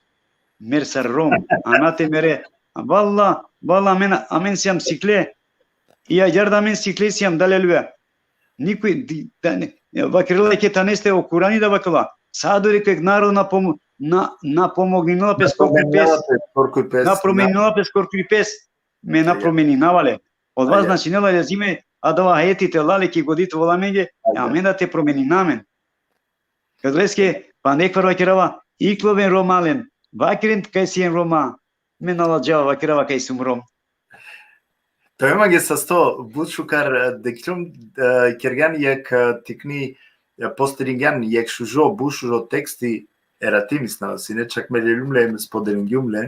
mer sar Rom, a na te mere, valla, valla, amen, amen sijam sikle, i agjaar da amen sikle sijam, da lelve. Nikoj, di-, da ne, vakerela ke thaneste o Kurani da vakerela. Sa dori ko jekh narodo na pomo-, na, na pomognela pes korkori pes. Na promenela pes korkori pes. Me na promeninava le. Odova značinela lazimi adava hajeti te la le ki godi te ovel amenge, amen da te promenina amen. Adaleske, pa nekvar vakerava, ikloven Romalen, vakeren kaj sien Roma, me na ladžava, vakerava kaj sum Rom. Tamam, mange, sasto, but šukar, e, dikhlum, e, kergjan jekh, e, tikni, e, postingjan jekh šužo, but šužo teksti, erati, mislinava sine, čak me leljum le, me spodelingjum le.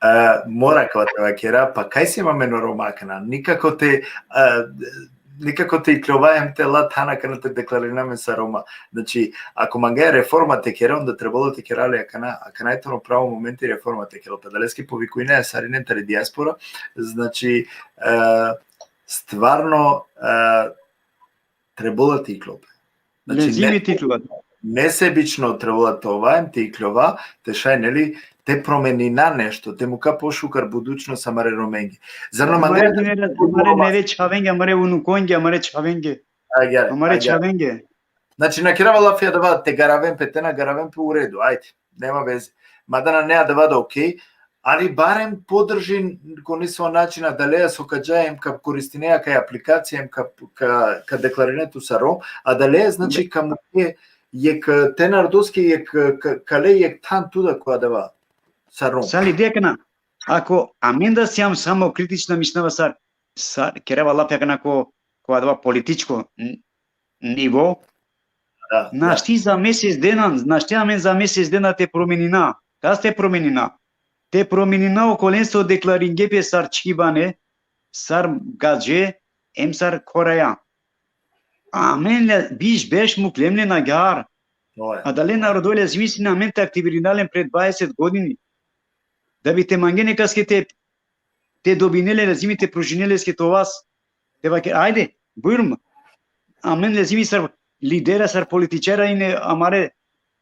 E, mora kava te vakera, pa kaj siem amen o Roma akana, nikako te, e, nikako te iklova hem te la than akana te deklarina amen sar Roma. Znači, ako mangaja reforma te kera, onda trebalo te kera le akana, akana i tano pravo momenti reforma te kera. Pa adaleske povikujnaja sarinen tari dijaspora, znači, e, stvarno, e, trebalo te iklope. Znači, lezimi te iklova. Nesebično trebalo te ova, em te iklova, te šaj, neli, te promenina nešto, te muka pošukar budućnost amare Romenge. Zar na mangaja amare, amare neve čhavenge, amare unukongje, amare čhavenge. Agjaar, amare čhavenge. Znači, na kerava lafi adava te garaven pe, te na garaven pe, u redu, ajde, nema veze. Mada nane adava da okej, ali barem podržin ko nesavo način adaleja so ka dža em ka koristine akaja aplikacija em ka, ka, ka deklarine tut sar Rom, adaleja, znači, ka muke jekh te narodoske, jekh ka, ka le jekh than tu da ko adava sar Rom. Sar li, deka na, ako amen da sijam samokritična, mislinava sar, sar, kerava lafi akana ko, ko adava političko n-, nivo, našti za mesec dena, našti amen za mesec dena te promenina. Kas te promenina? Te promenina okolen so deklaringje pe sar čhibane, sar gadže, em sar khoraja. Amen le biš berš muklem len agjaar. Adale narodo lezimi sine amen te aktivirina len pred dvaeset godini. Da bi te mangen nekaske te, te dobine le, lezimi te pružine leske te ova. Te vaker, ajde, bujrum. Amen lezimi sar lidera, sar političara ine amare,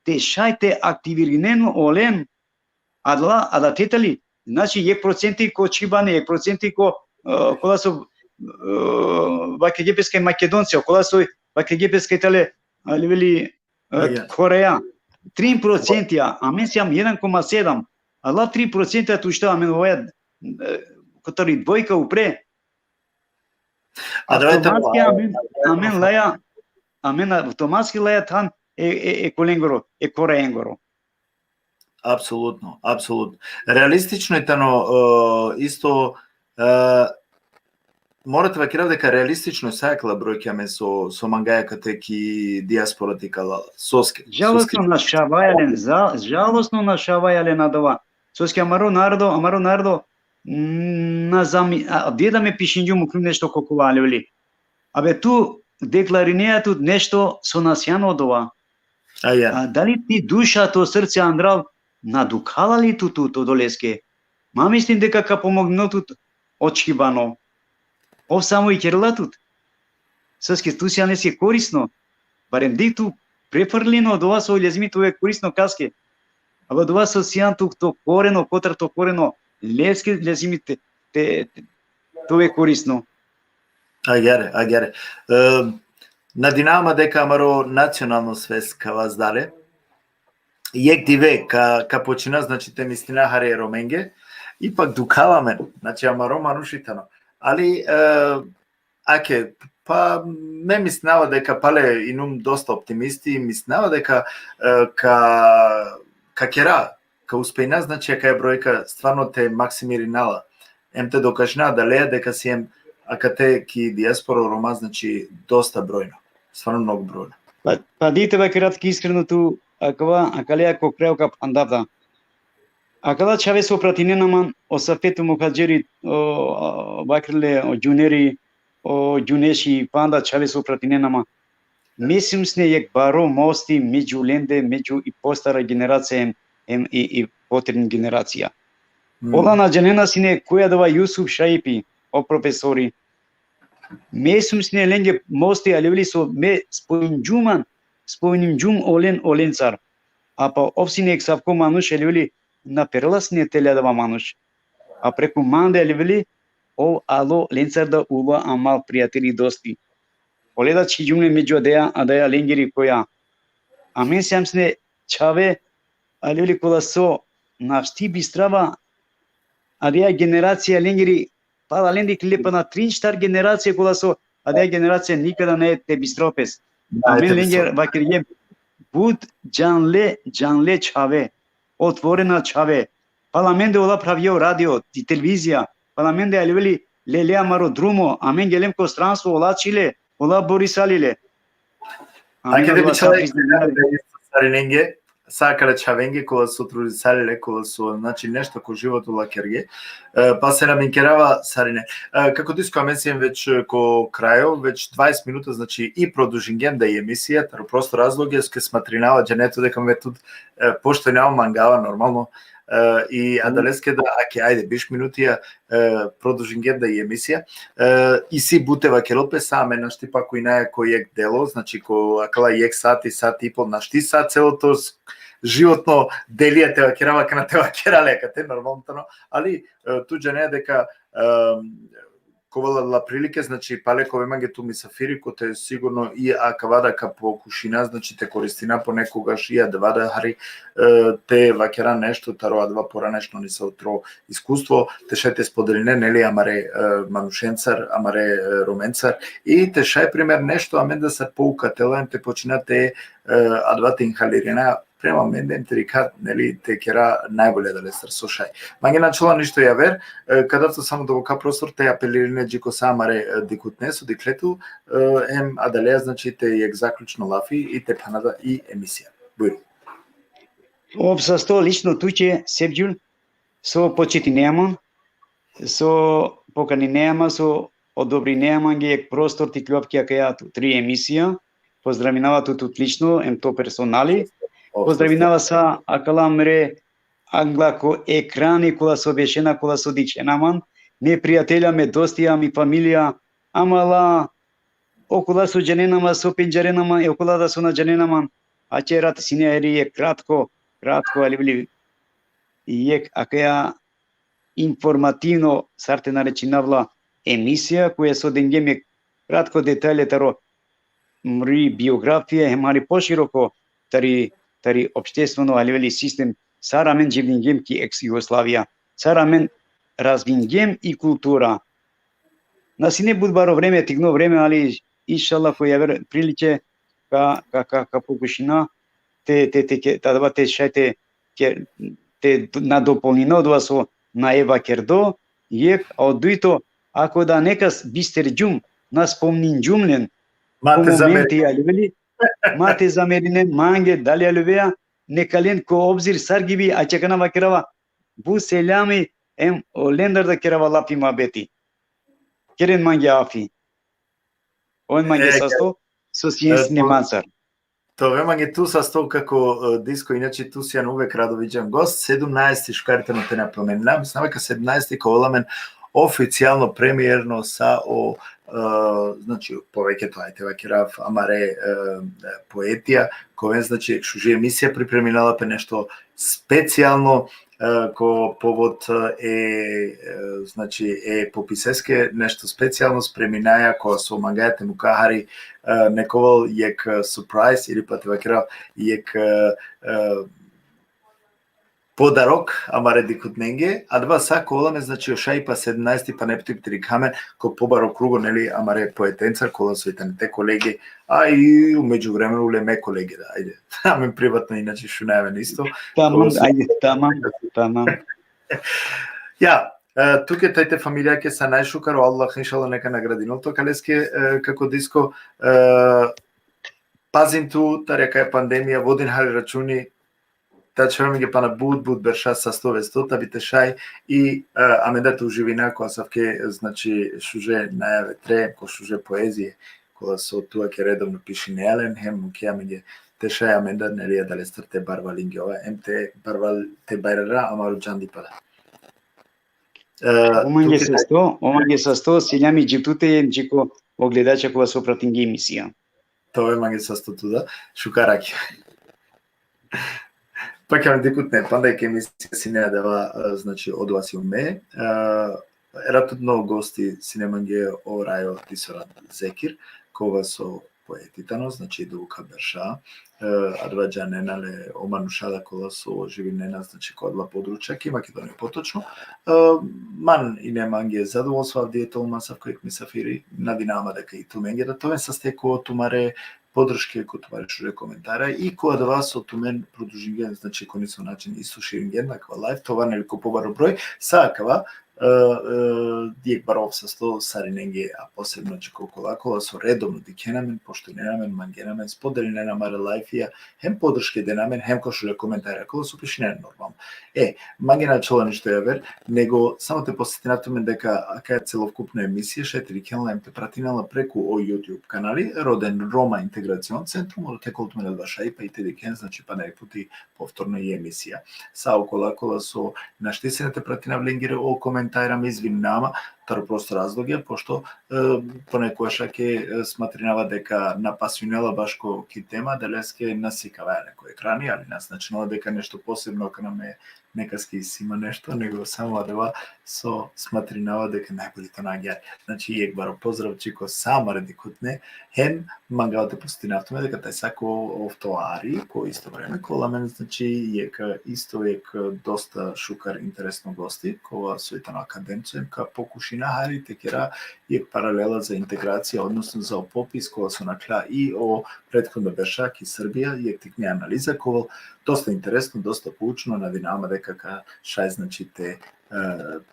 te šaj te aktivirinen olen, adala, adala te tali, znači, jekh procenti ko čhibane, jekh procenti ko, e, kola so, e, vakergje pes kaj Makedonci, kola so vakergje pes kaj tale, a, leveli, e, khoraja. Trin procenti, a amen sijam jedan koma sedam. Adala trin procenti tu šta amen ovaja, e, kotar i dvojka upre. Automatski amen, amen laja, amen automatski laja than e, e, e kolengoro, e khorajengoro. Apsolutno, apsolutno. Realistično i tano, e, isto, e, mora te vakerav deka realistično sa akala brojke amen so, so mangaja kate ki dijaspora te ikala. Soske, žalostno soske. Našavaja len, za-, žalostno našavaja len adava. Soske amaro narodo, amaro narodo, mm, na zami-, a, avdive da me pišingjum, muklum nešto ko kova, leveli. Abe tu deklarineja tut nešto so na sian odova. A ja. A dali ti duša, to srce, andral na dukhala li tut, tut odoleske? Ma mislin deka ka pomognel tut o čhibano. Ov samo ikerela tut. Soske tu sian leske korisno. Barem dikh tu, preferlin odova so lezimi te ove korisno kaske. Aba odova so sian tu to koreno, kotar to koreno, leske lezimi te, te, te, te ove korisno. Agjaar, agjaar. E, nadinava ma deka amaro nacionalno svest ka vazdale. Jekh dive ka, ka počina, znači, te mislina hari e Romenge, ipak dukhala amen, znači, amaro manuš i tano. Ali, e, ake, pa me mislinava deka pale inum dosta optimisti, mislinava deka, e, ka, ka kera, ka uspejna, znači, akaja brojka stvarno te maksimirinela. Em te dokažina adaleja deka siem akate ki dijaspora o Roma, znači, dosta brojno. Stvarno mnogo brojno. Pa, pa dikh te vakerav tuke iskreno tu, akava, akaleja ko kraj ka phandavda. Akala čhave so pratinena man, o Safet, o Muhadžeri, o, a, vakerle, o Džuneri, o Džuneši, panda čhave so pratinena man. me sum sine jekh baro mosti, među lende, među i postara generacija, em, em i, i potrin generacija. Mm. Ola na džanena sine koj adava Jusuf Šaipi, o profesori. Me sum sine lenge mosti, ali veli so me spomninđum man, spomninđum olen, olencar. A pa ov sine jekh savko manuš, ali veli, na perela sine tele adava manuš. A preku mande, ali veli, ov alo lencar da ulo amal prijateli, dosti. Ole da čhiđum le među adaja, adaja lengeri koja. Amen sijam sine čhave, ali veli, kola so našti bistrava, adaja generacija lengeri, pala lende iklile pana trin štar generacija kola so, adaja generacija nikada nae te bistral pes. Amen lenge vakergjem, but džanle, džanle čhave, otvorena čhave. Pala mende ola pravio radio i televizija, pala mende, ali veli, lele amaro drumo, amen gelem ko stranstvo, ola čhile, ola borisali le. Amen. Ajde da bi čhave sarinenge, sa akala čhavenge kola so trudisale le, kola so, znači, nešto ko životo ola kerge. E, pa selam inkerava sarine. E, kako Disko, amen siem već, e, ko krajo, već dvadeset minuta, znači, i produžingjem da i emisija, taro prosto razlog, jeske smatrinava, džane tu deka me tut, e, pošto nava mangava, normalno, e, i adaleske da, ake, ajde, biš minutija, e, produžingjem da i emisija. E, isi but te vakerel pe, sa amen našti pakujnaja ko jekh delo, znači, ko akala jekh sati, sati i pol, našti sa celo to s-, životno delija te vakerava, kana te vakera le akate, normalno tano, ali, e, tu džane deka, e, ka ovel la prilike, znači, pale ka ove mange tu misafiri, kote sigurno i akava da ka pokušina, znači, te koristina ponekogaš i adava da hari, e, te vakera nešto taro adava poranešno nesavutro iskustvo, te šaj te spodeline, neli, amare, e, manušencar, amare, e, Romencar, i te šaj primer nešto amen da sar pouka te la, em te počina te, e, adava te inhalirina prema mende, em te dikha, neli, te kera najbolje adalestar so šaj. Mange na ačhola ništo javer, e, ka dav tut samo doboka prostor te apelirine dži ko sa amare, e, dikhutne so dikhle tu, e, em adaleja, znači, te jekh zaključno lafi i te phana da i emisija. Bujrum. Ov sasto lično tuće, Sevgjul, so početinea man, so pokaninea man, so odobrinea mange jekh prostor te ikljovav ki akaja tu tri emisija. Pozdravinava tut, tut lično, em to personali. Pozdravinava sa akala mre angla ko ekrani, kola so bešena, kola so dikhena man, me prijatelja, me dostija, mi familija, amala, okola so džanena man, so pendžarena man, e okola da so na džanena man. Ače rat sine hari jekh kratko, kratko, ali veli, jekh akaja informativno, sar te narečinav la, emisija, koja so dengjem jekh kratko detalje taro mri biografija, hem hari poširoko tari, tari opštestveno, ali veli, sistem, sar amen dživdingjem ki eks Jugoslavija, sar amen razvingjem i kultura. Na sine but baro vreme, tikno vreme, ali inšallah ko javer prilike ka, ka, ka, ka pokušina te, te, te, ke, te adava te šaj te, ke, te nadopolnina odova so nae vakerdo, jekh, a o dujto, ako da nekas bisterđum, na spomninđum len, ma te zameri-, momenti, ali veli, ma te zamerinen mange, dali, ali veja, neka len ko obzir sar gibi, ačhakana vakerava, but selami, em olendar da kerava lafi muhabeti. Keren mange afi. Oven mange, e, sasto, so sien, e, sine to mancar. Te oven mange tu sasto kako, e, Disko, inače tu sian uvek rado viđen gost, sedumnaesti, šukar te napomeninav, mislim, ka sedumnaesti ka ovel amen oficijalno premierno sa o, e, znači, poveke to, ajde vakerav, amare, e, poetija, ka oven, znači, šuži emisija, pripreminela pe nešto specijalno, e, ko povod, e, e, znači, e popiseske, nešto specijalno spreminaja, kova so mangaja te mukha hari, e, neka ovel jekh, e, surprise ili pa te vakerav jekh, e, e, podarok amare dikhutnenge, adava sa ka ovel amen, znači, o šaj pa sedumnaesti, pa nepti te dikha amen ko pobaro krugo, neli, amare poetencar, kola so i tane te kolege, a i u međuvremenu le me kolege, da, ajde. Amen privatno inače šunaja amen isto. Tamam, ajde, tamam, tamam. Ja, e, tuke, taj te familijake sa najšukar, o Allah inšallah neka nagradinel tu akaleske, e, kako Disko, e, pazin tu tari akaja pandemija, vodin hari računi, te ačhoven mange pana but, but berša sasto vesto, ta bi te šaj i, e, amen da te uživina ko asavke, znači, šuže najave tre, ko šuže poezije, kola so tu ake redovno pišinea len, hem muke amenge te šaj amendar, neli, adalestar te barvalingjova, hem te barval-, te bajrara amaro džandipa. E, Ov mange tuke sasto, ov mange sasto, seljami dži tute, hem dži ko o gledača kola so pratinge emisija. Te ove mange sasto tu da, šukar ake. Pa ka me dikutne, panda jekh emisija sine adava, e, znači, odova si ume, e, eratno gosti sine mange o Rajo Tisorat Zekir, kova so poeti tano, znači, duka berša, e, adava džanena le o manuša da kola so živinena, znači, ko adala područja, ki Makedonija potočno. E, man ine mange zadovoljstvo avdive te ol man asavko jekh misafiri, nadinama deka i tumenge da te oven saste ko tumare podrške, ko tumare šuže komentara i ko adava so tumen produžingen, znači, ko nesavo način isto širingen akava live, te ova, neli, ko pobaro broj, sa akava, e, e, jekh baro sasto sarinenge, a posebno dži ko kola kola so redovno dikhena amen, poštujnena amen, mangena amen, spodelinena amare live-ija, hem podrške dena amen, hem ko šuže komentara kola so pišinena, normalno. E, mange na ačhola ništo javer, nego samo te podsetinav tumen deka akaja celokupna emisija šaj te dikhen la hem te pratinen la preku o YouTube kanali Roden Roma Integracion Centrum, odote ka ol tumen adava šajipa i te dikhen, znači, pana jekh puti povtorno i emisija. Sa okola kola so našti sine te pratinav lengere o komentara, me izvinama, taro prosto razlogja, pošto, e, ponekogaš ake, e, smatrinava deka na pasujnela baš ko ki tema, adaleske na sikavela ko ekrani, ali na značinela deka nešto posebno akana me nekaske isi ma nešto, nego samo adava so smatrinava deka najbolje tano agjaar. Znači, jekh baro pozdrav dži ko sa amare dikhutne, hem mangava te podsetinav tumen deka tajsa ko oftoari, ko isto vreme, ka ol amen, znači, jekh, isto jekh dosta šukar interesno gosti, kova soj tano akademco, hem ka pokušina hari te kera jekh paralela za integracija, odnosno za o popis kova so nakhla i o prethodna berša ki Srbija, jekh tikni analiza, ka ol dosta interesno, dosta poučno, nadinama deka ka šaj, znači, te, e,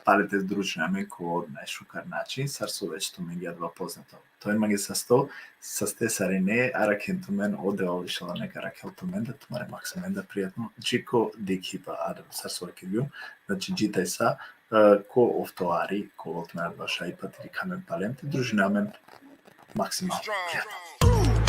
pale te družina amen ko najšukar način, sar so već tumenge adava poznato. Te oven mange sasto, saste sarine, arakhen tumen, o Devel inšala neka arakhel tumen da tumare maksimen da prijatno dži ko dikhipa. Adava sar so vakergjum, znači, dži tajsa, e, ko oftoari, ka ol tumen adava šajipa te dikha amen palem, te družina amen maksimalno prijatno.